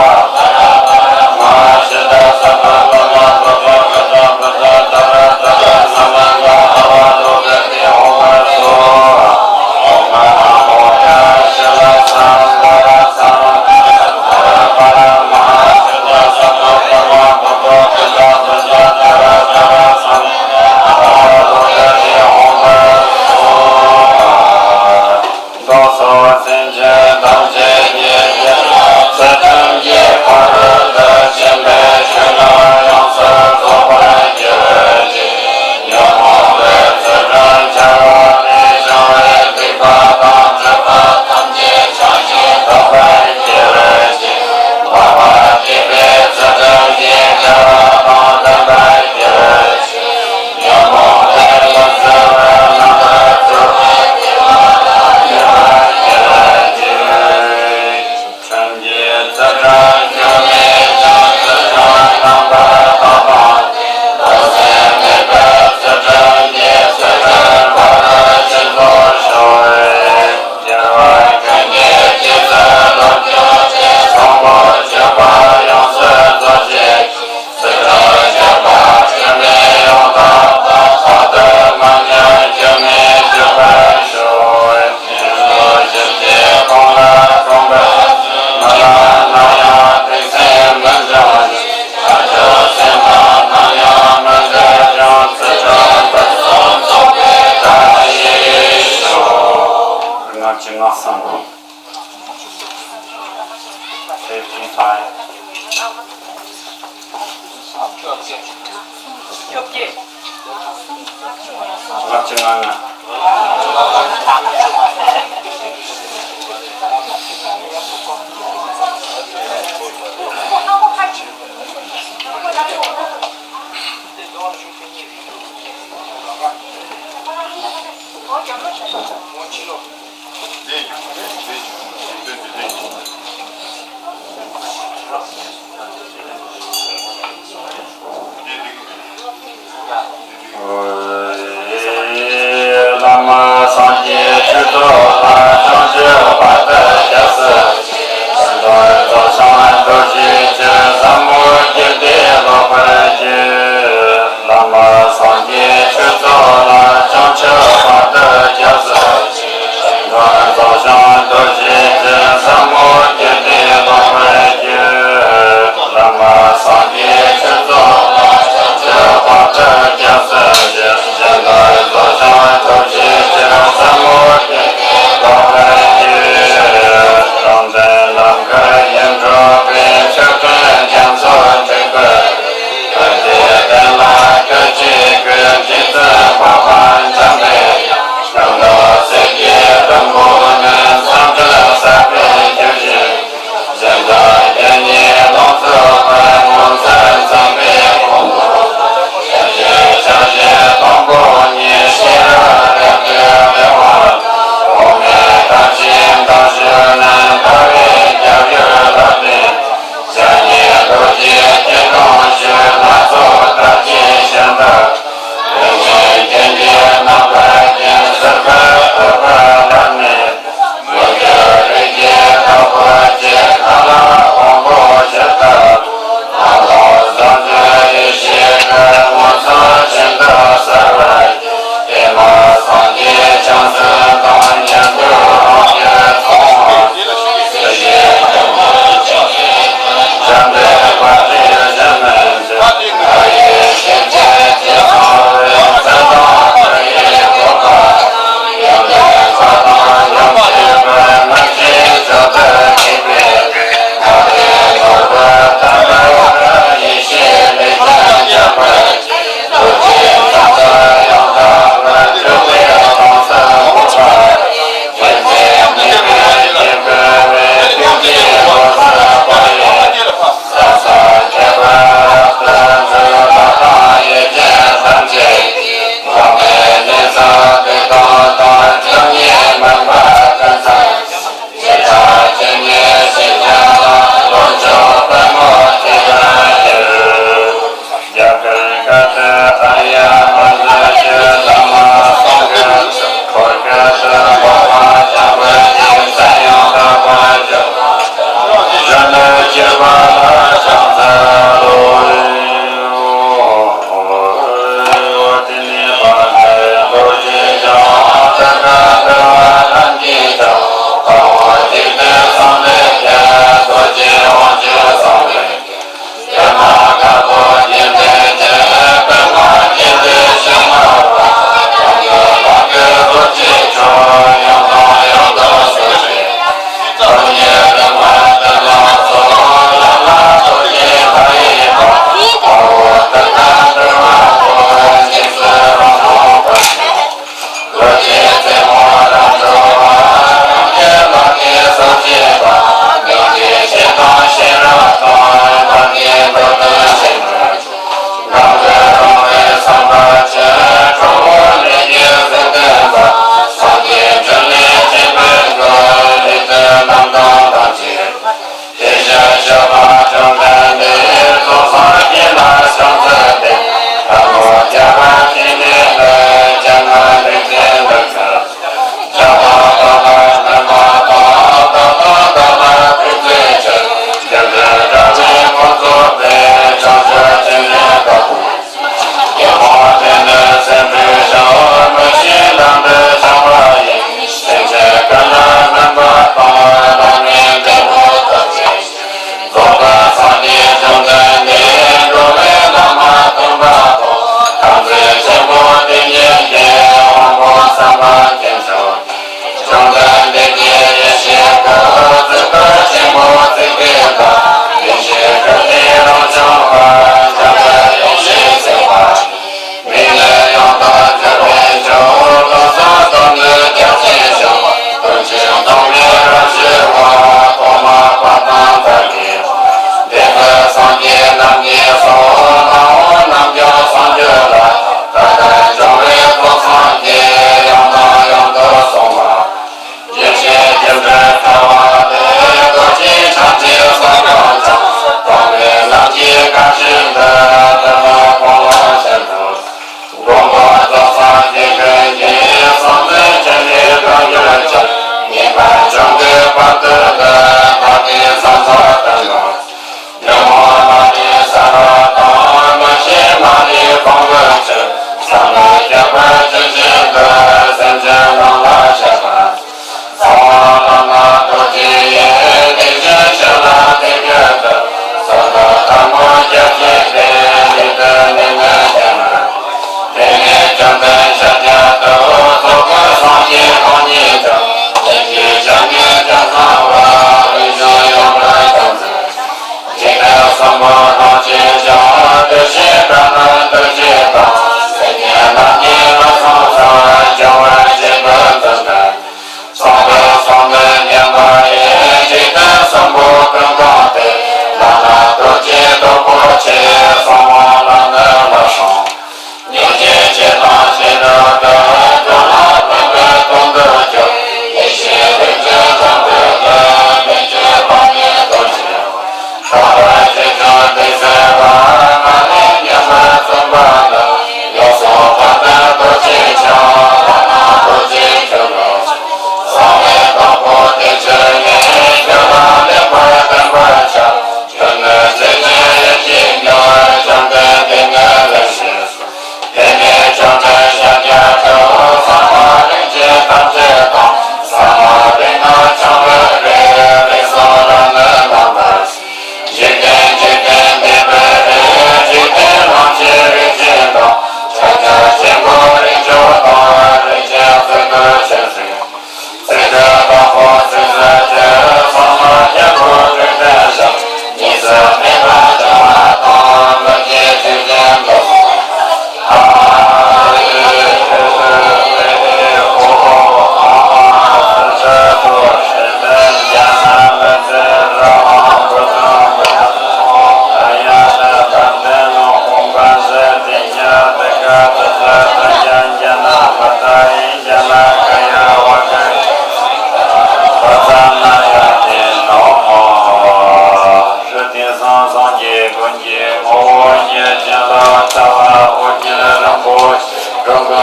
ར་མ་ཤི་ད་སཏྭ་ཀ་མ་པ་པ་བ་ད་བ་ཛ་ཏ་ར་ཏ་ར་ས་མ་ད་ཨ་བ་ལོ་ཀ་ཏི་ཨོཾ་བྷ་སོ། ཚུལ་ཁྲིམས་ཀྱི་ཕ་རོལ་ཏུ་ཕྱིན་པའི་ཆོས་རྣམས་ཡོངས་སུ་རྫོགས་པར་གྱུར་ཅིག། ཉོན་མོངས་པའི་ཚུལ་ཁྲིམས་འཆལ་བ་ལས་བྱུང་བའི་སྡིག་པ་དང་སྒྲིབ་པ་ཐམས་ཅད་བྱང་ཞིང་དག་པར་གྱུར་ཅིག། འཕགས་པ་སྡིག་པའི་ཚུལ་ཁྲིམས་ཀྱིས་འཆལ་བ་དང་ལྡན་པར་གྱུར་ཅིག། ཉོན་མོངས་པའི་ལུས་སེལ་བའི་རྣམ་པར་གྱུར་པ། ཁྲིམས་ཀྱི་ཚུལ་ཁྲིམས་སྐྱོན་མེད་ཅིང་། ཚུལ་ཁྲིམས་རྣམ་པར་དག་པ། ལུས་སེམས་མེད་པའི་ཚུལ་ཁྲིམས་ཀྱིས། ཚུལ་ཁྲིམས་ཕ་རོལ་ཕྱིན་རྫོགས་ཤོག། རྒྱལ་བ་ཀུན་གྱི་རྗེས་སུ་བསླབ་གྱུར་ཅིག། བཟང་པོ་སྤྱོད་པ་ཡོངས་སུ་རྫོགས་བྱེད་ཅིང་། ཚུལ་ཁྲིམས་སྤྱོད་པ་སྐྱོན་མེད་ཡང་དག་པ། རྟག་ཏུ་མ་ཉམས་སྐྱོན་མེད་སྤྱོད་པར་ཤོག། ཉོན་མོངས་ཞི་བྱེད་གང་ལ་གང་འབད་མི་ལང་ན་ཡང་། ཏིང་སེམས་མི་འགྱུར་བར་བྱང་ཆུབ་སེམས་དང་ནམ་ཡང་མི་འབྲལ་ཞིང་། ཚུལ་ཁྲིམས་ཕུན་སུམ་ཚོགས་པའི་བཀྲ་ཤིས་ཤོག། སྔར་གྱི་སྔགས་བསང་། Safety time. བཅོ་བརྒྱད། ལྔ་བཅུ་ང་ལྔ། བླ་མ་སངས་རྒྱས་ཆོས་ཚོགས།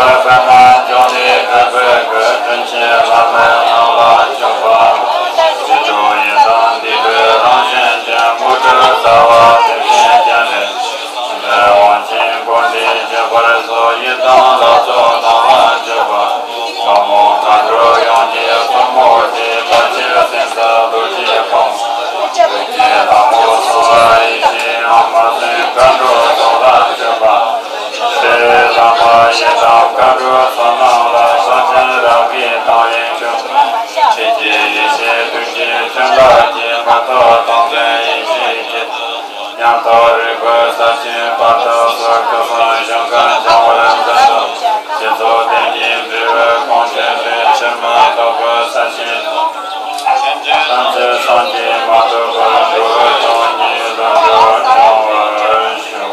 པདྨ་འབྱུང་གནས་སྤྲུལ་པའི་སྐུ། དྲིན་ཆེན་བླ་མའི་ངང་ལ་བཞུགས་པ། སྲིད་གྲོགས་ཡི་དམ་བདེ་བའི་རང་བཞིན་ཅན། དངོས་གྲུབ་རྩ་བ་དེ་བཞིན་ཅན་རེད། དབང་ཆེན་དགོངས་འགྲེལ་བརྒྱད་པར་སོགས། ཡི་དམ་ལ་སོགས་དང་ལ་བཅུག་པ། ཐུན་མོང་མཁའ་འགྲོ་ཡོངས་ཀྱི་གཙོ་མོ་སྟེ། དཔལ་ཆེན་སེམས་དཔའ་རྡོ་རྗེ་ཕུང་པོ། ཐུགས་ཀྱི་ལྷ་མོ་གསུམ་ལ་ཡེ་ཤེས་དབང་། མ་བྱོན་མཁའ་འགྲོ་གསུམ་ལ་བཅུག་པ། ཞི་བའི་ལྷ་མོ་ཡི་དམ་མཁའ་འགྲོ་གསུམ་རྣམས་ལ། བཟང་སྤྱོད་རབ་དགའི་ཏིང་ངེ་འཛིན། ཆོས་ཀྱི་ཡེ་ཤེས་བདུད་ཀྱི་ཁྱིམ་བདག་གི། མི་ཐོབ་སྟོང་པའི་ཡེ་ཤེས་ཀྱི། ཉམས་རྟོགས་རིག་པའི་ས་ཆེན་བར་དུ་གསལ། སྐུ་གསུང་ཞིང་ཁམས་སྦྱང་བར་མཛད་དོ། རྗེ་བཙུན་བསྟན་འཛིན་འབྲེལ་བའི་ཁོང་ཆེན་ཏེ། ཕྱིར་མི་ལྡོག་པའི་ས་ཆེན་ཐམས་ཅད་སངས་རྒྱས་མ་ཐོབ་བར། འགྲོ་བའི་དོན་གཉིས་ལ་འགྲོ་བར་བྱང་བར་ཤོག།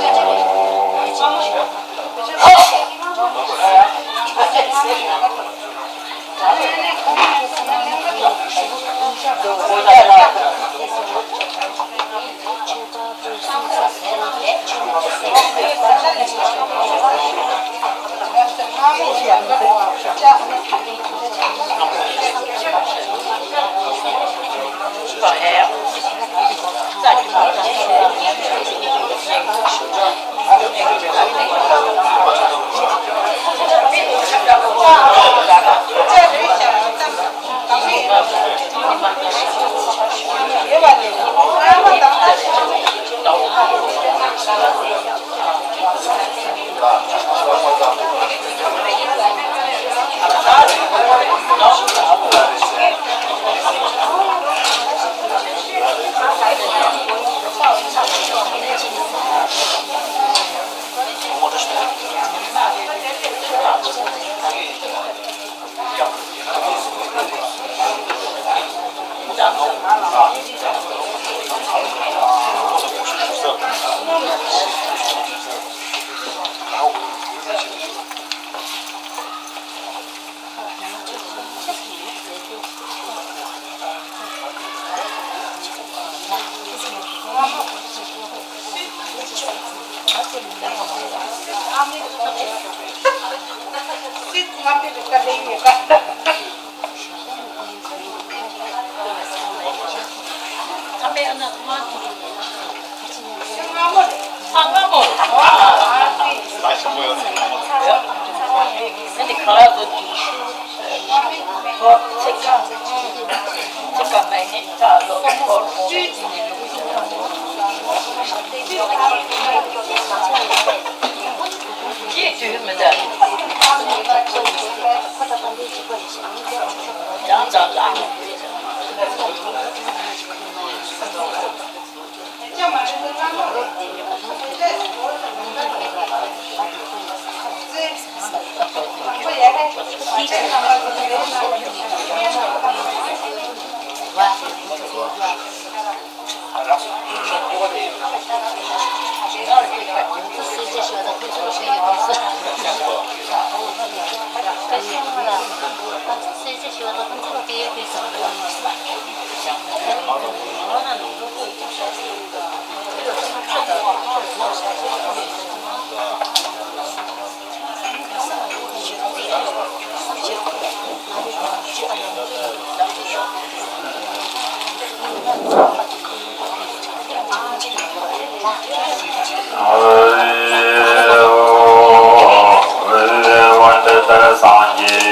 འོན་ཏེ་ལྟར་སངས་རྒྱས་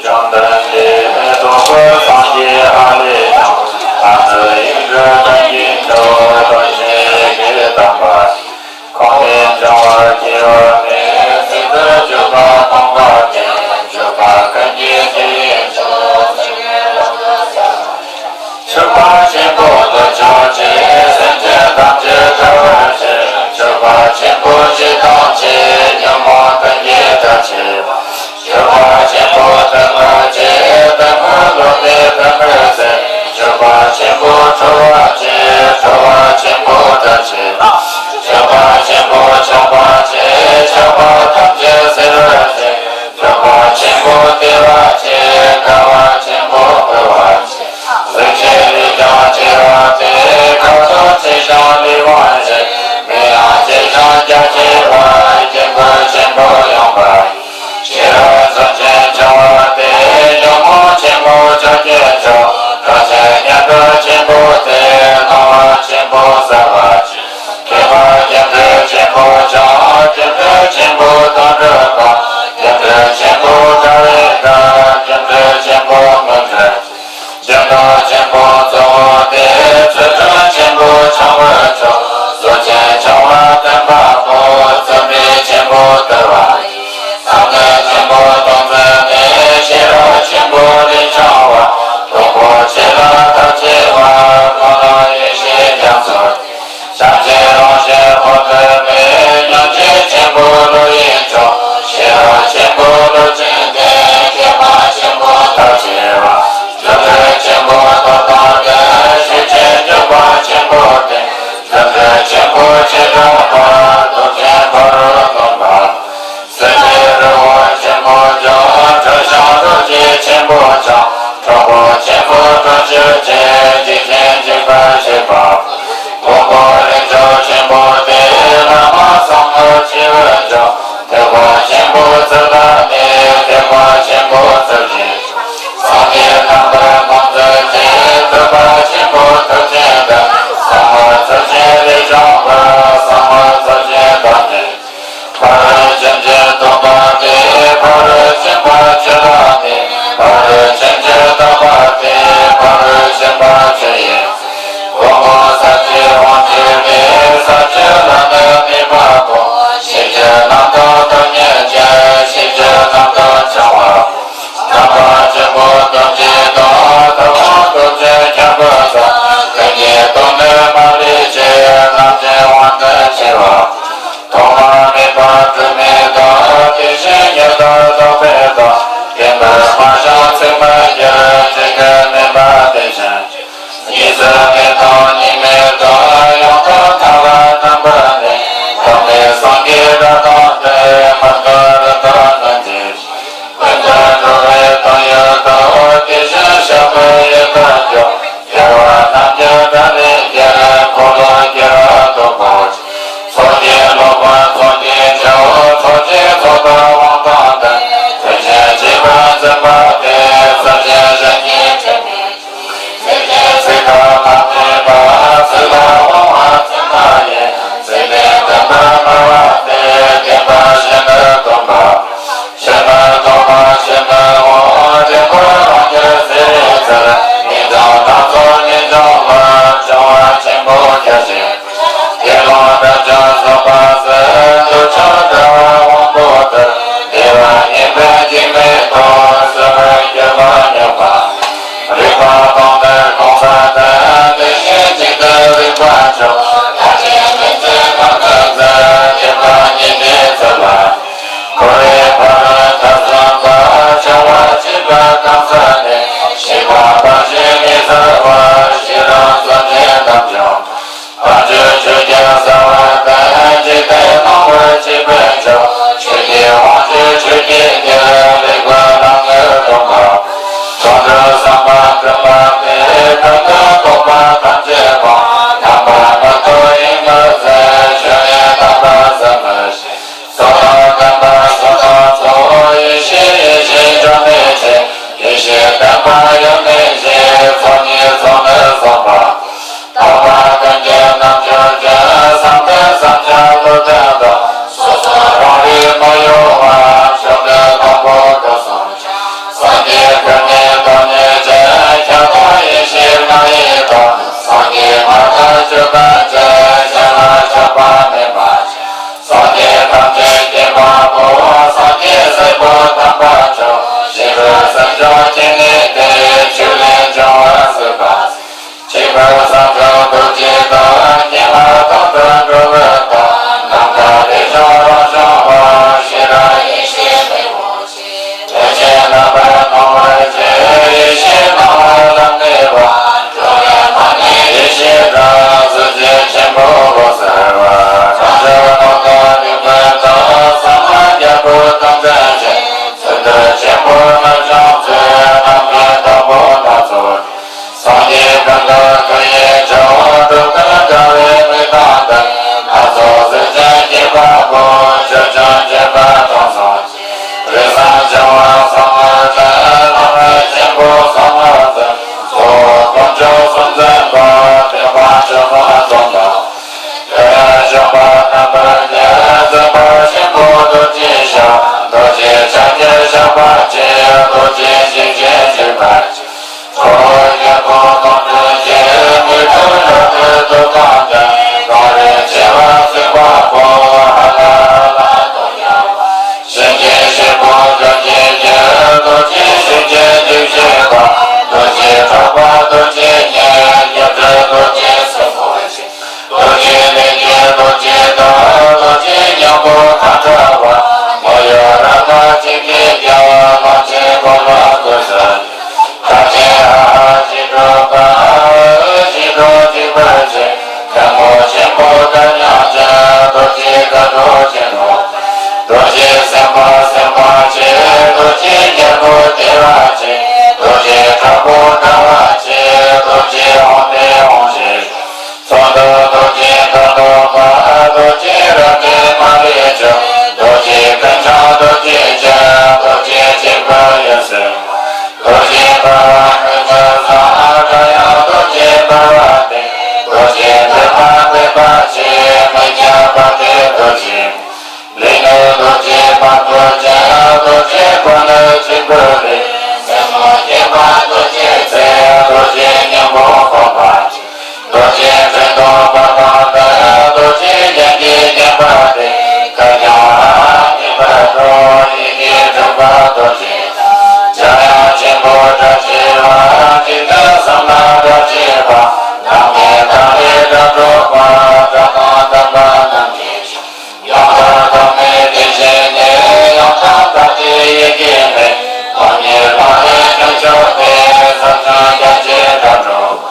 བཅོམ་ལྡན་འདས། རྫོགས་པའི་སངས་རྒྱས་ཨ་ལས་ཀྱང་། ཨ་ནུ་ཡིག་འབྲུ་དོན་གྱི་འབྲས་བུ། དོན་གཞན་ཡི་གེ་དམ་པ། ཁོང་ནས་འབྱུང་བར་སྐྱེ་བ་མེད། ཚིག་ཏུ་སྤྱོད་པ་སྟོང་པ་སྟེ། སྤྱོད་པ་ཀུན་གྱི་དེ་ཡི་མཆོག་མཆོད་པ་ཆེན་པོ་དུ་ཕྱག་བྱས། སེམས་ཅན་ཐམས་ཅད་བསྐྲད་པར་བྱེད། མཆོད་པ་ཆེན་པོ་བཞི་དང་བཅས། ཉོན་མོངས་ཀུན་གྱི་དགྲ་བཅོམ་པ། མཆོད་པ་ཆེན་པོ་གཏུམ་མོ་ཆེ། གཏུམ་མོས་བསླངས་ཏེ་གཏུམ་མོའི་ཚེ། མཆོད་པ་ཆེན་པོ་ཁྲོ་བོ་ཆེ། ཁྲོ་བོ་ཆེན་པོ་དགྲ་བཅོམ་པ། མཆོད་པ་ཆེན་པོ་ཆགས་པ་ཆེ། ཆགས་པ་ཐམས་ཅད་སེལ་བའི་ཚེ། མཆོད་ སྐྱེས་མཆོག་གྲགས་ཆེན་ཉན་ཐོས་ཆེན་པོ་སྟེ། སྣང་བ་ཆེན་པོ་གསལ་བ་ཆེ། མཁས་པ་སྒྱུ་འཕྲུལ་ཆེན་པོ་འཆང་། སྒྱུ་འཕྲུལ་ཆེན་པོ་དོན་གྲུབ་དང་། སྒྱུ་འཕྲུལ་ཆེན་པོ་དགའ་བའི་དགའ། སྒྱུ་འཕྲུལ་ཆེན་པོ་མངོན་འདྲེན། སྒྱུ་འཕྲུལ་ཆེན་པོ་གཙོ་བོ་སྟེ། ཚུལ་ཁྲིམས་ཆེན་པོ་འཆང་བར་ཤོག། སྲོག་ཆེན་འཆང་བ་སྟོན་པ་པོ། བརྩོན་འགྲུས་ཆེན་པོ་དར་བ་ཡི། བསམ་གཏན་ཆེན་པོ་སྟོང་བརྩེགས་ནས། ཤེས་རབ་ཆེན་པོ་རིན་འཆང་བ། སྟོབས་པོ་ཆེ་ལ་ཐབས་ཆེ་བ། ཀུན་སློང་ཡེ་ཤེས་རྒྱ་མཚོ། བྱམས་ཆེན་རང་བཞིན་འོད་དུ་འཕེལ། ཉོན་ཅིག་ཆེན་པོ་བློ་ཡི་མཆོག། ཤེས་རབ་ཆེན་པོ་བློ་ཅན་ལྡན། མཁས་པ་ཆེན་པོ་ཐབས་ཆེ་བ། རྫུ་འཕྲུལ་ཆེན་པོ་སྟོབས་དང་ལྡན། ཤེར་ཕྱིན་སྤྱོད་པ་ཆེན་པོ་ལྡན། རྫུ་འཕྲུལ་ཆེན་པོ་ཆེ་དྲགས་པ། སྟོབས་ཆེན་ཕ་རོལ་སྟོན་པ། སྲིད་པའི་རི་བོ་ཆེན་པོ་འཇོམས། ཁྲོ་ཆུང་རོ་བརྒྱའི་ཆེན་པོ་འཆང་། གྲོགས་པོ་ཆེན་པོ་གྲོང་ཁྱེར་ཆེ། འཇིག་རྟེན་འཇིགས་པ་ཞི་བ། མགོན་པོ་རིགས་མཆོག་ཆེན་པོ་སྟེ། བླ་མ་གསང་སྔགས་ཆེ་བའི་མཆོག། ཐེག་པ་ཆེན་པོ་ཚུལ་བླ་མེད། ཐེག་པ་ཆེན་པོ་ཚུལ་ཁྲིམས། སངས་རྒྱས་རྣམ་པར་སྨིན་མཛད་ཅིང་། ཐེག་པ་ཆེན་པོ་ཐུགས་ཆེན་ལྡན། གསང་སྔགས་ཚུལ་ཆེན་ལས་བྱུང་བ། གསང་སྔགས་ཚུལ་ཆེན་དང་ལྡན། ཕ་རོལ་ཕྱིན་ཅི་ལྡོག་པ་སྟེ། ཕ་རོལ་ཕྱིན་པ་ཆོས་བླ་མེད། ཕ་རོལ་ཕྱིན་ཅི་ལྡོག་པ་སྟེ། ཕ་རོལ་ཕྱིན་པ་ཆོས་དབྱིངས། མགོན་པོ་ས་བཅུའི་དབང་ཕྱུག་སྟེ། ས་བཅུ་ལ་ནི་གནས་པ་པོ། ཤེས་བྱའི་རྣམ་རྟོག་སྟོབས་ཉིད་ཅན། ཤེས་བྱའི་རྣམ་རྟོག་འཆང་བ། རྣམ་པ་བཅུ་པོ་སྟོབས་བཞི་དང་། ཐུབ་དབང་སྟོབས་བཅུ་ཁྱད་པར་དང་། ཀུན་གྱི་སྟོབས་ནི་མ་ལུས་ཆེ། རྣམ་འདྲེན་དབང་དུ་ཆེ་བ། ཐོག་མ་མེད་པ་སྒྲིབ་མེད་དང་། དེ་བཞིན་ཉིད་དུ་རྟོགས་པའི་དང་། བདེན་པར་སྨྲ་ཞིང་ཚིག་མི་འགྱུར། འཇིག་རྟེན་མེད་པ་དེ་བཞིན། གཉིས་སུ་མེད་དང་གཉིས་མེད་དང་། ཡང་དག་མཐའ་ལ་རྣམ་པར་གནས། ཐོག་མའི་སངས་རྒྱས་སྒྲ་དང་ལྡན། མ་འདྲེས་རིག་པ་རྣམས་ཀྱི། ཀུན་ཏུ་འགྲོ་བའི་དོན་ཡོད་དོ། དེ་བཞིན་གཤེགས་པའི་ཡུལ་དུ་གྱུར། རྒྱལ་བ་རྣམས་ཀྱི་སྒྲ་ལས་སྐྱེས། འཁོར་ལོ་སྒྱུར་བ་སྟོབས་པོ་ཆེ། ཚོགས་ཀྱི་སློབ་དཔོན་ཚོགས་ཀྱི་མཆོག། ཚོགས་ཀྱི་ཚོགས་བདག་དབང་དང་ལྡན། ཐུགས་རྗེ་ཆེས་པར་འཛིན་པ་སྟེ། སྲིད་ཞིའི་གཞན་གྱིས་དྲན་པའི། ཚིག་གི་ཚིག་དང་ལམ་མེད་པ། ཚིག་ལ་དབང་བ་ཚིག་མ་ཡིན། ཚིག་དེ་བདེན་པར་སྨྲ་བ་སྟེ། བདེན་པ་བཞིན་དུ་སྟོན་པ། ཕྱིར་མི་ལྡོག་པ་ཕྱིར་མི་འོང་། བདེན་པར་རང་རྒྱུད་གསེར་ཡི་རྩེར། ངེས་འབྱུང་སྣ་ཚོགས་ངེས་འབྱུང་ལ། འབྱུང་བ་ཆེན་པོ་བརྒྱ་བྱིན། དགེ་སློང་དགྲ་བཅོམ་རྫོགས་པ་སྲས། འདོད་ཆགས་བྲལ་བའི་དབང་པོ་ལྟར། བདེ་བ་ཉིད་པའི་འཇིགས་མེད་དང་། གསོད་པའི་སྐྱོན་མ་མྱོང་བ། རིག་པ་སྟོང་པའི་གོང་ས་ལྟར། དེ་བཞིན་གཅིག་ཏུ་རིག་པ་མཆོག། ཐར་པའི་མུན་པའི་ཁམས་སུ་འཛིན། སྐྱེ་འགག་གཉིས་པའི་ཚུལ་ལ། འཁོར་བའི་ཕ་རོལ་མཐར་སོན་པ། བྱ་བ་བྱེད་པའི་ཁམས་སུ་གནས། ཤེས་པ་སྤངས་ཤིང་མི་གསལ་བར། ཤེས་རབ་བརྩོན་འགྲུས་རྣམ་འཇོམས། དལ་འབྱོར་ཆོས་ཀྱི་ཟ་བ་དང་། འཇིག་རྟེན་སྣང་བར་བྱེད་པའི་མཆོག། ཆོས་ཀྱི་དབང་ཕྱུག་ཆོས་ཀྱི་རྒྱལ། རིག་པའི་ལམ་ལ་སྟོན་པ། དོན་གྲུབ་བསམ་པ་འཁྲུལ་པ་མེད། ཀུན་ཏུ་རྟོག་པ་ཐམས་ཅད་སྤངས། རྣམ་པར་མི་རྟོག་དབྱིངས་སུ་ཟད། ཆོས་ཉིད་དམ་པ་ཟད་མི་ཤེས། སོ་ཐར་བདེན་པ་སོ་ཐར་ཚོགས། ཡེ་ཤེས་ཡེ་ཤེས་འབྱུང་གནས་ཆེ། ཡེ་ཤེས་བདེན་པ་ཡུམ་གནས་ཆེ། ཚོགས་གཉིས་ཚོགས་ནི་བཟང་པོ། དག་པ་ཀུན་གྱི་རྣལ་འབྱོར་ཅན། བསམ་གཏན་བསམ་བྱ་བློ་ལྡན་དང་། སོ་སོ་རང་རིག་མི་གཡོ་བ། མཆོག་ཏུ་དང་པོ་སྐུ་གསུམ། སངས་རྒྱས་སྐུ་ནི་བདག་ཉིད་ཅན། ཁྱབ་བདག་ཡེ་ཤེས་ལྔ་ཡི་དང་། སངས་རྒྱས་མ་ཐག་ཆོས་དང་བཅས། གཞན་ལ་ཆགས་པ་མེད་པ། སངས་རྒྱས་ཐམས་ཅད་མཁྱེན་པ་པོ། སངས་རྒྱས་སྲས་པོ་དམ་པ་མཆོག། ཞི་ཁྲོའི་སེམས་མཆོག་སྐྱེ་གནས་ཏེ། ཆོས་ལས་འབྱུང་བ་སྲིད་པ། ཆོས་ཀུན་བསམ་བྱུང་རྡོ་རྗེ་ལྟར། སྙིགས་མ་དོན་དུ་འགྲོ་བའི་དོན། ནམ་མཁའ་ལས་བྱུང་རང་བྱུང་བ། ཤེས་རབ་ཡེ་ཤེས་མེ་བོ་ཆེ། ཐེག་ཆེན་རྣམ་པར་སྣང་བར་བྱེད། ཡེ་ཤེས་སྣང་བ་ལམ་གནས་པ། འགྲོ་བའི་མ་ཎི་ཡེ་ཤེས་སྒྲ། གཟི་བརྗིད་ཆེན་པོ་འོད་གསལ་བ། རང་བྱུང་རྣམ་དག་རིག་པའི་མཐའ། གསང་སྔགས་རྒྱལ་པོ་དམ་ཅན་ཆེ། ཚུལ་འདི་ཆེན་པོ་རྣལ་འབྱོར་མཛོད། རྣམ་ རྡོ་རྗེ་ཞིང་གཤེགས་ཆེན་པོ། ཁྲོ་བོ་དཀྱིལ་འཁོར་དོན་གྲུབ་ཀྱི། མི་མཐུན་རབ་ཏུ་སྡུག་དང་ལྡན། གང་རིགས་བྱེ་བ་གཟུགས་པ་པོ། ཧ་ལ་ཧ་ལ་དོན་ཡང་བ། གཤིན་རྗེ་གཤེད་པོ་རྡོ་རྗེ་རྒྱལ། རྡོ་རྗེ་གཤེད་ཀྱི་རྒྱུད་བཤད་པ། རྡོ་རྗེ་གྲགས་པ་རྡོ་རྗེ་སྙན། སྒྱུ་འཕྲུལ་རྡོ་རྗེ་སྲིན་པོ་ཆེ། རྡོ་རྗེ་ལས་ཀྱི་རྡོ་རྗེ་བདག་རྡོ་རྗེ་སྙིང་པོ་མཁའ་འགྲོ་མ། མོ་ཡོ་ར་མ་ཅིག་གི་རྒྱལ། གླང་ཆེན་གོ་ལ་ཀུ་ས། བྲམ་ཟེ་ཨ་ཧ་ཞི་ཁྲོ་ག་ཨ་ཧ་ཞི་ཁྲོ་འཇིགས་པ་ཆེ། མཁན་པོ་ཆེན་པོ་བཀའ་ཉོན་ཅན། རྡོ་རྗེ་མཁའ་འགྲོ་ཆེན་པོ། རྡོ་རྗེ་སེམས་དཔའ་སེམས་དཔའ་ཆེ། རྡོ་རྗེ་རྒྱལ་པོ་བདེ་བ་ཆེ། རྡོ་རྗེ་དྲག་པོ་དྲག་པོ་ཆེ། རྡོ་རྗེ་འོག་མིན་འོག་མིན་ཆེ། ཚོགས་འདུ་རྡོ་རྗེ་མཁའ་འགྲོ་མ། རྡོ་རྗེ་རབ་ཏུ་མ་ལུས་འཇོམས། རྡོ་རྗེ་ཀུན་འཆང་རྡོ་རྗེ་ཅན། རྡོ་རྗེ་འཇིགས་པ་ཡེ་ཤེས། རྡོ་རྗེ་འབར་བ་ཀུན་ཏུ་བཟང་། སྒྲ་དབྱངས་རྡོ་རྗེ་འབར་བ་སྟེ། རྡོ་རྗེ་འདོད་མ་འདོད་པ་ཆེ། མི་ཁྱབ་པ་སྟེ་རྡོ་རྗེ། ལས་ནི་རྡོ་རྗེ་དཔལ་མགོན་ཅན། རྡོ་རྗེ་འཁོར་ལོ་ཆེན་པོའི་རིགས། སེན་མོ་སྐྱེས་པ་རྡོ་རྗེ་རྩེ། རྡོ་རྗེ་སྙིང་པོ་སྤངས་པ་ཆེ། རྡོ་རྗེ་འཕྲིན་ཐོགས་པ་དང་ལྡན། རྡོ་རྗེ་རྒྱན་གྱིས་བརྒྱན་པ་སྟེ། གར་ཡང་ཨ་ཧ་མཉེས་པར་འགྲོ། ཡི་གེ་དྲུག་པ་རྡོ་རྗེ། སྒྲ་དབྱངས་ཆེན་པོ་སྒྲ་ཆེ་བ། འཇིག་རྟེན་གསུམ་ན་སྒྲ་ཆེ་བ། ནམ་མཁའི་མཐའ་ལས་སྒྲ་སྒྲོགས་པ། སྒྲ་དང་ལྡན་པ་རྣམས་ཀྱི་ཞིང་། ཡང་དག་ཐོགས་མེད་བདེ་ཆེན་གྱི། ཡང་དག་བདག་བསྐྱེད་ཡི་གེ་ལས། སྟོང་ཉིད་ལམ་རིམ་དྲུག་མཆོག་སྟེ། ཟབ་ཅིང་རྒྱ་ཆེའི་སྒྲ་སྒྲོགས།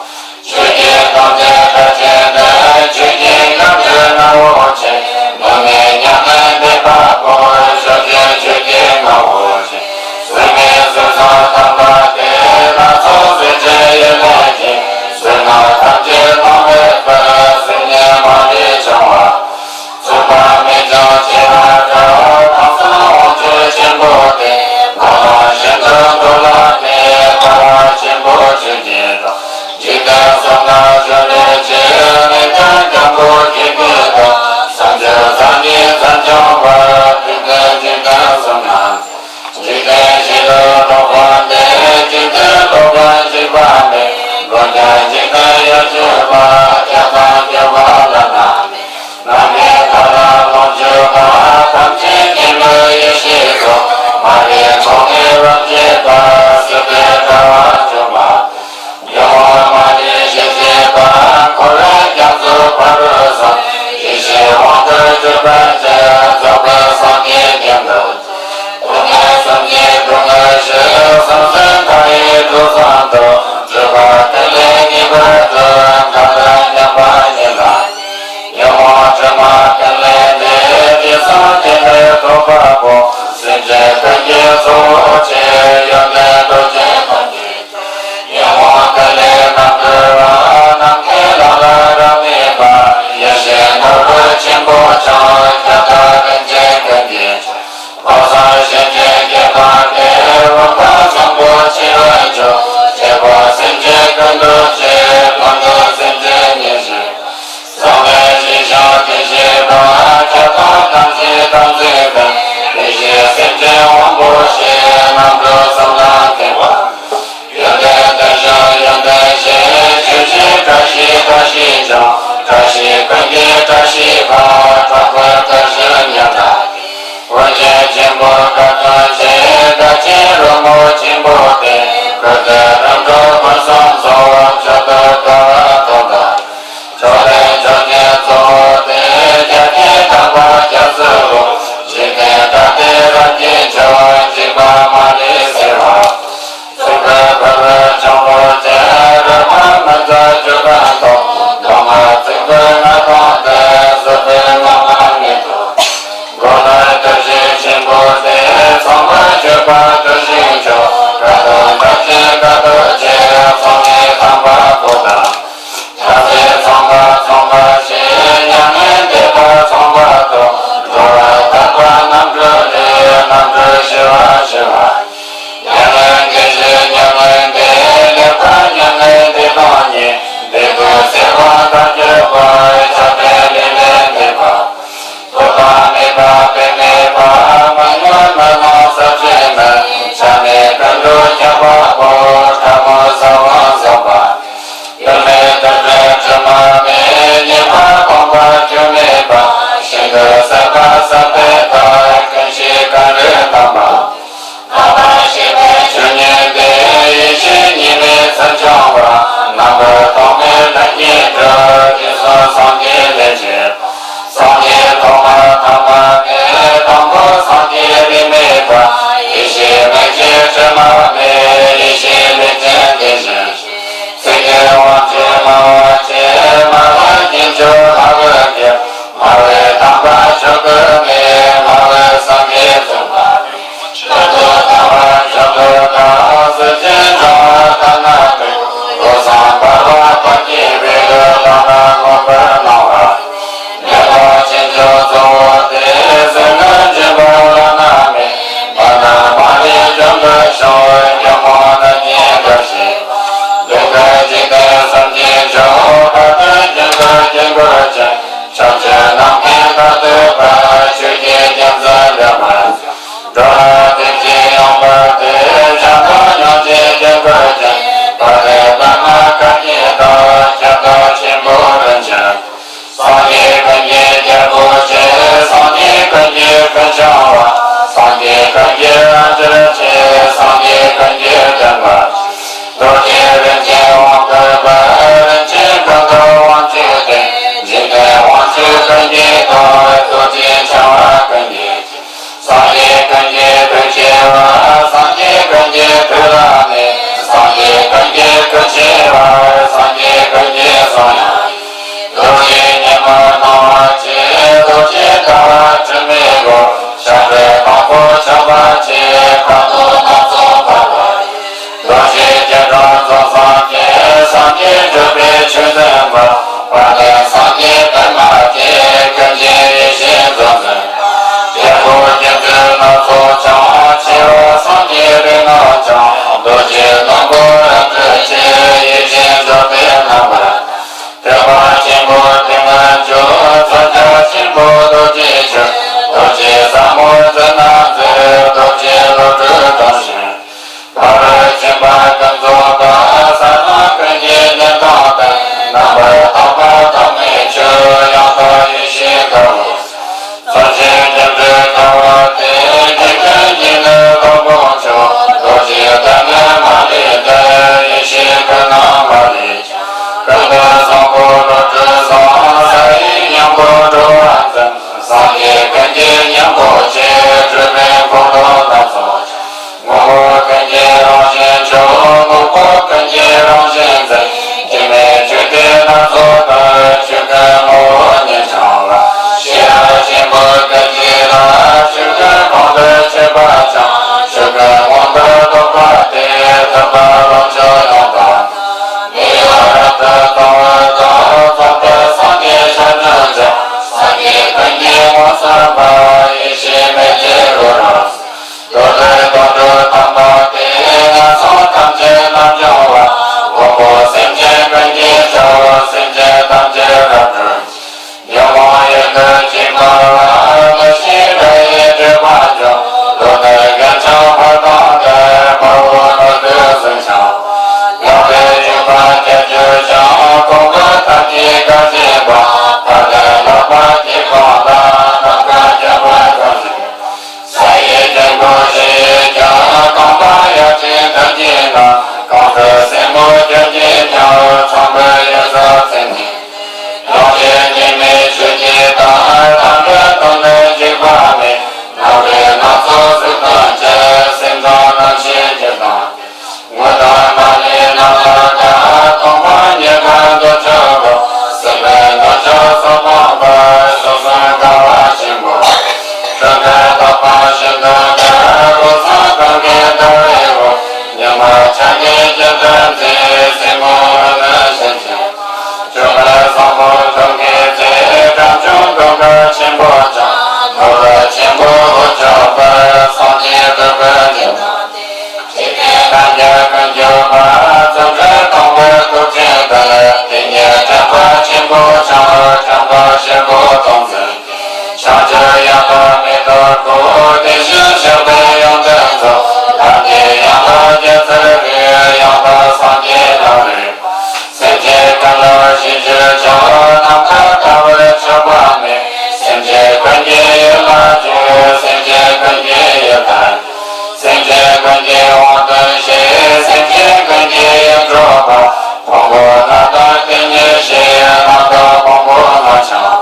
ཆོས་ཀྱི་རྟེན་འབྲེལ་སྒྲ་ཆེན་ལྡན། ཆོས་ཀྱི་རྣམ་འཕྲུལ་སྣང་བ་ཆེ། མུ་མེད་མྱ་ངན་འདས་པ་པོ། ཕྱོགས་བཅུའི་ཆོས་ཀྱི་སྣང་བ་ཆེ། བཟུང་མེད་གཟུགས་བཟང་དམ་པ་སྟེ། སྣ་ཚོགས་གཟུགས་ཅན་ཡོད་ལས་སྐྱེས། གཟུགས་སྣང་ཐམས་ཅད་སྟོང་མེད་པར། གཟུགས་བརྙན་མ་ལུས་འཆིང་བ། ཚུགས་པ་མེད་ཀྱང་ཆེ་བ་འདྲ། ཁམས་གསུམ་དབང་ཕྱུག་ཆེན་པོ་སྟེ། ངོ་ལོག་ཤིན་ཏུ་མཐོ་ལ་གནས། ཕ་རོལ་ཕྱིན་པོ་ཆོས་ཀྱི་བདག་འཇིག་རྟེན་གསུམ་ན་གཞོན་ནུ་ཆེ། གནས་བརྟན་སྐྱེས་བུ་སྐྱེ་དགུའི་བདག་སངས་རྒྱས་སངས་རྒྱས་མཚན་བྱང་བ། དུས་མཐའི་འཇིག་རྟེན་གསུམ་ན། འཇིག་རྟེན་ཞི་ལུ་ལོག་པ་འདས། འཇིག་རྟེན་ལོག་པར་འཇིགས་པ་མེད། མགོན་ཀྱང་འཇིག་རྟེན་ཡོད་གྱུར་པ། སྐྱོབ་དང་སྐྱོབ་པ་བླ་ན་མེད། ནམ་མཁའི་མཐའ་ལ་ལོངས་སྤྱོད་པ། ཐམས་ཅད་སྐྱེ་མེད་ཡེ་ཤེས་སོ། མ་རིག་ཚོགས་ངན་རབ་བྱེད་པ། སྲིད་པའི་དགྲ་བོ་འཇོམས་པ། ཡིད་འོང་མ་ལུས་ཞི་བྱེད་པ། འཁོར་བའི་རྒྱ་མཚོ་ཕ་རོལ་སོན། ཡེ་ཤེས་དབང་དུ་གྱུར་པའི་ཚེ། རྫོགས་པའི་སངས་རྒྱས་དཀྱིལ་འདིར། སྡུག་བསྔལ་གསུམ་གྱི་སྡུག་བསྔལ་ཞི། སེམས་ཅན་མཐའ་ཡས་གྲོལ་གསུམ་དུ། སྤྱོད་པ་ཀུན་ལས་ངེས་པར་འདུལ། མཐའ་དག་མཉམ་པ་ཉིད་ལ། ཡིད་འོང་དྲི་མ་ཀུན་ལས་འདས། དྲི་བསུང་ཐིག་ལེར་ཐོགས་པ་པོ། སེམས་ཅན་ཀུན་གྱི་གཙོ་བོ་ཆེ། ཡོན་ཏན་རྡོ་རྗེ་ཐམས་ཅད། ཡིད་འོང་ཀུན་ལས་རྣམ་གྲོལ་བ། ནམ་མཁའི་ལམ་ལ་རབ་གནས་པ། ཡེ་ཤེས་ནོར་བུ་ཆེན་པོ་འཆང་། ཁྱབ་བདག་རིན་ཆེན་ཀུན་གྱི་འཆང་། ཕོ་བཟང་གཤིན་རྗེའི་སྐྱེས་པ་སྟེ། འོད་དཔག་བཟང་པོ་ཆེ་བའི་མཆོག་སྐྱེས་བུ་སེམས་ཅན་ཀུན་ཐུགས་རྗེ། ཀུན་ཏུ་ སྒྲུབ་པའི་ཆོས་འཛིན་པ། དཔལ་ལྡན་སངས་རྒྱས་པདྨ་སྟེ། ཀུན་གྱི་ཡེ་ཤེས་གཙོ་འཛིན། རྒྱལ་པོ་སྒྱུ་འཕྲུལ་སྣ་ཚོགས་ཀྱང་། ཆེ་བ་སངས་རྒྱས་རིགས་རྣམས་ཀྱང་། རྡོ་རྗེ་སྣུམ་པོ་རབ་སྤྲུལ་གྱིས། ཡེ་ཤེས་འགྲུབ་པའི་རྣམ་པར། ཐེག་པ་ཆེན་པོའི་ཏིང་ངེ་འཛིན། མཚོན་ཆ་ཆེན་པོ་རྡོ་རྗེའི་ཆུ། རྡོ་རྗེ་ཟབ་མོ་མཛོད་རྣམས་མཛེས། རྡོ་རྗེ་བློ་གྲོས་དང་ལྡན། ཕ་རོལ་ཕྱིན་པ་ཀུན་རྫོགས་པ། ས་དང་ཀུན་གྱི་གཉེན་དང་ལྡན། རྣམ་པར་དག་པ་ཐོགས་མེད་ཆོས། ཡང་དག་ཡེ་ཤེས་དགའ་བའི། མཚོན་བྱེད་སྒྱུ་འཕྲུལ་དགའ་བ་སྟེ། རྗེ་བཙུན་གྱི་ནི་སློབ་དཔོན་མཆོག་རྡོ་རྗེ་གདན་ནས་མ་ལུས་ཏེ། ཡེ་ཤེས་ཀུན་སྣང་མ་ལུས་ཀྱང་། ཀུན་ཏུ་བཟང་པོ་བློ་གྲོས་བཟང་། ས་ཡི་སྙིང་པོ་འགྲོ་བ་འཛིན། སངས་རྒྱས་ཀུན་གྱི་སྙིང་པོ་ཆེ། སྤྲུལ་པའི་འཁོར་ལོ་སྣ་ཚོགས། ངོ་བོ་ཀུན་གྱི་རང་བཞིན་མཆོག་ངོ་བོ་ཀུན་གྱི་རང་བཞིན་འཛིན། སྐྱེ་མེད་ཆོས་དེ་སྣ་ཚོགས་དང་། ཆོས་ཀུན་ངོ་བོ་ཉིད་འཆང་བ། ཤེས་རབ་ཆེན་པོ་ཀུན་གྱི་བདག་ཆོས་ཀུན་ཁོང་དུ་ཆུད་པ་འཆང་། ཆོས་ཀུན་དབང་དུ་ལྡོག་པ་སྟེ། ཐུབ་པ་ལོངས་སྤྱོད་ཡོངས་དག་ནི། མི་གཡོ་རབ་ཏུ་གཏོང་བའི་ཐབས། རྫོགས་པའི་སངས་རྒྱས་ཞལ་མཛོད་ཅན། སངས་རྒྱས་ཀུན་གྱི་ངོ་སུ་འཕགས། ཡེ་ཤེས་མེ་ལྕེ་འོད་རབ་མདོར་བསྡུས་དོན་གྲུབ་དམ་པ་སྟེ། ངན་སོང་ཐམས་ཅད་རྣམ་སྦྱོང་བ། མགོན་པོ་སེམས་ཅན་ཀུན་གྱི་ཆགས། སེམས་ཅན་ཐམས་ཅད་རབ་སྒྲོལ། ཉོན་མོངས་ཡུལ་དུ་ཅི་འབར་བ། ལུས་ཤེས་རང་ཡིད་སྒྲིབ་པ་འཇོམས། ལུས་ནི་རྒྱན་ཆ་འཕགས་དང་ལྡན། དཔའ་བོ་ནོར་བུས་གཟིམས་ཤིང་བརླབས། ལག་པས་བྱུག་པ་རྒྱ་ཆུ་ཞིང་། གོང་བུ་ཐམས་ཅད་དགའ་བཞིན་པ། ཕ་ནི་ལག་པ་དཀྱིལ་འཁོར་ལ། ནམ་མཁའ་བརྒྱ་པ་འབར་བཞིན། ས་ཡི་དཀྱིལ་འཁོར་བཞི་ཡིས་ཀྱང་། རྐང་པ་ཡ་བྱེད་ཐམས་ཅད་ན། རྐང་དྲུག་སེན་མོ་ཅན་གྱིས་ཀྱང་། ཚངས་པའི་ཡུལ་ས་མཚན་ཉིད་ནས། ཡོངས་བཞེས་ཉི་མའི་ཆུ་སྐྱེས་དང་། ལྷ་འདྲེ་གདོན་ནི་འཇིགས་པ་མེད། ནོར་བུའི་སྣ་ཚོགས་གཟུགས་དང་བཅས། སེམས་དང་རྣམ་ཤེས་རྒྱུད་དང་། དངོས་དང་མ་ལུས་རྣམས་ལ་དགའ། མཐོང་སྤང་ཉེར་ལེན་འདོད་ཆགས་སྒོ། སྲིད་པའི་འདོད་ཆགས་ཚོགས་སྤངས་པ། སོ་སོར་དགའ་བ་ཆེན་པོ། སྤྲུལ་པའི་ཐོག་མ་ཤིན་ཏུ་དགའ། རོ་སོལ་གང་གི་ཟླ་བའི་འོད། ཉི་མ་འཆར་ཀའི་སྤྱན་ལྟར་མཛེས། སེན་མོ་འོད་ནི་སེམས་ཅན། སྤྱོད་པ་བཟང་པོ་སྟོང་གི་ཚེ། གྲངས་ཆུང་གདུགས་དཀར་ཆེན་པོ་འཆང་། ནོར་བུ་ཆེན་པོ་འོད་ཆགས་པར། སངས་རྒྱས་སྤྲུལ་པའི་ཉི་མ་སྟེ། འཇིག་རྟེན་ཐམས་ཅད་ཀུན་གྱུར་པ། རྫུ་འཕྲུལ་སྟོང་པའི་སྟོབས་ཆེན་ལྡན། དེ་ཉིད་དྲན་པ་ཆེན་པོ་འཆང་། དྲན་པ་བཞི་པོ་སྟོང་འཛིན། བྱང་ཆུབ་ཡང་དག་མེ་ཏོག་ཁུ། དེ་བཞིན་གཤེགས་པའི་ཡོན་ཏན་རྫོགས། ལྷ་འདྲེ་ཡང་དག་རྒྱལ་སྲིད་རིགས། ཡང་དག་སངས་རྒྱས་ཐག་རིང་པ། སེམས་ཅན་ཀུན་ལ་ཞི་བྱེད་ཆེན། ནམ་མཁའ་ལྟ་བུར་ཆགས་པ་མེད། སེམས་ཅན་ཀུན་གྱི་ཡིད་ལ་བྱོན། སེམས་ཅན་ཀུན་གྱི་ཡིད་དང་། སེམས་ཅན་ཀུན་གྱི་དབང་དོན་ཤེས། སེམས་ཅན་ཀུན་གྱི་ཡིད་འཕྲོག་པ། ཕུང་པོ་ལྔ་དང་དེ་ཉིད་ཤེས། རྣམ་དག་ཕུང་པོ་ལྔ་འཆང་།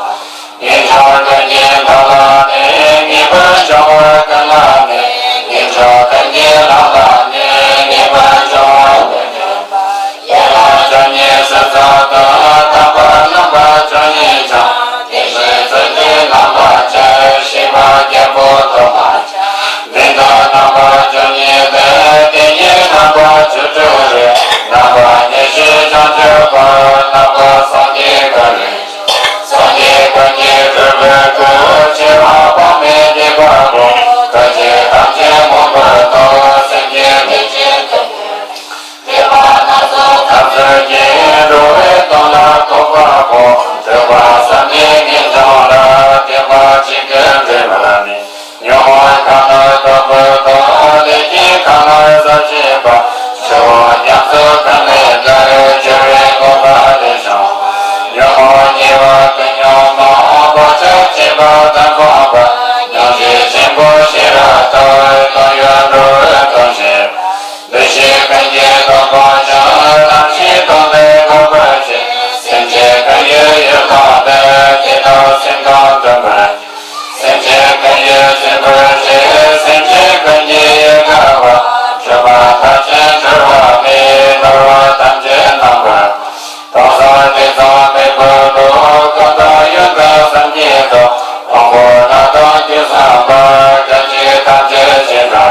ངེས་འབྱུང་ཀུན་གྱི་མཐའ་ལ་གནས། ངེས་པར་འབྱུང་བ་ཀུན་ལ་གནས། ངེས་འབྱུང་ཀུན་གྱི་ལམ་ལ་གནས། ངེས་པར་འབྱུང་བ་ཀུན་གྱི་ཡན་ལག་བཅུ་གཉིས་སྲིད་རྩ་དང་། དམ་པ་རྣམ་པ་བཅུ་གཉིས་འཆང་། དེ་བཞིན་བརྩོན་འགྲུས་རྣམ་པ་ཅན། ཤེས་པ་རྒྱལ་པོ་ཐོག་མ་འཆང་། བདེན་དོན་རྣམ་པ་བཅུ་གཉིས་ལྡན། དེ་ཉིད་རྣམ་པ་བཅུ་དྲུག་རེ། རྣམ་པ་ཉི་ཤུས་བྱང་ཆུབ་པ། རྣམ་པ་སངས་རྒྱས་ཀུན་ལས་བྱུང་། སངས་རྒྱས་ཀུན་གྱི་སྤྲུལ་པའི་སྐུ། ཆེ་བ་དཔག་མེད་བརྒྱད་པ་པོ། ཀུན་གྱི་ཐམས་ཅད་མངོན་པར་རྟོགས། སེམས་ཀྱི་གནས་ཆེན་ཀུན་ཏུ། ཐེག་པ་སྣ་ཚོགས་ཐམས་ཅད་ཀྱི། འགྲོ་བའི་དོན་ལ་རྟོགས་པ་པོ། སྤྲུལ་པ་བསམ་གཏན་ངེས་འབྱུང་ལ། ཐེག་པ་ཆེན་པོའི་འབྲས་བུ་ནི། ཉོན་མོངས་ཁམས་ནི་དག་པའི་ཐོག་ལས་ཀྱི་ཁམས་ནི་ཟག་བཅས་པ། ཆུ་བོ་རྒྱ་མཚོ་ཀུན་ལས་བརྒལ། སྦྱོར་བའི་ངོ་བོ་ལས་བྱུང་། ཉོན་མོངས་ཉེས་པ་ཀུན་ཉོན་མོངས། བག་ཆགས་བཅས་པ་དག་སྤངས་པ། སྙིང་རྗེ་ཆེན་པོ་ཤེས་རབ་ཏུ། དོན་ཡོད་འགྲོ་བའི་དོན་བྱེད། འདུ་ཤེས་ཀུན་གྱི་དོན་སྤང་ཞིང་། རྣམ་ཤེས་དོན་དུ་འགོད་པར་བྱེད། སེམས་ཅན་ཀུན་གྱི་ཡིད་དང་ལྡན། དེ་དག་སེམས་དང་མཐུན་པར། སེམས་ཅན་ཀུན་གྱི་སེམས་པར་བྱེད། སེམས་ཅན་ཀུན་གྱི་ཡིད་དགའ་བ། འཁྲུལ་པ་ཐམས་ཅད་འཁྲུལ་བ་མེད། ནོར་བ་ཐམས་ཅད་རྣམ་པར། དུག་གསུམ་དུད་ཚང་མེད་པའི་ལུགས། ཀུན་ཏུ་ཡོན་ཏན་བསམ་གྱིས་བཏུམ། ཕུང་པོ་ལྔ་དང་རྒྱུ་གསུམ་པ། སྐད་ཅིག་ཐམས་ཅད་ཇི་འདྲ་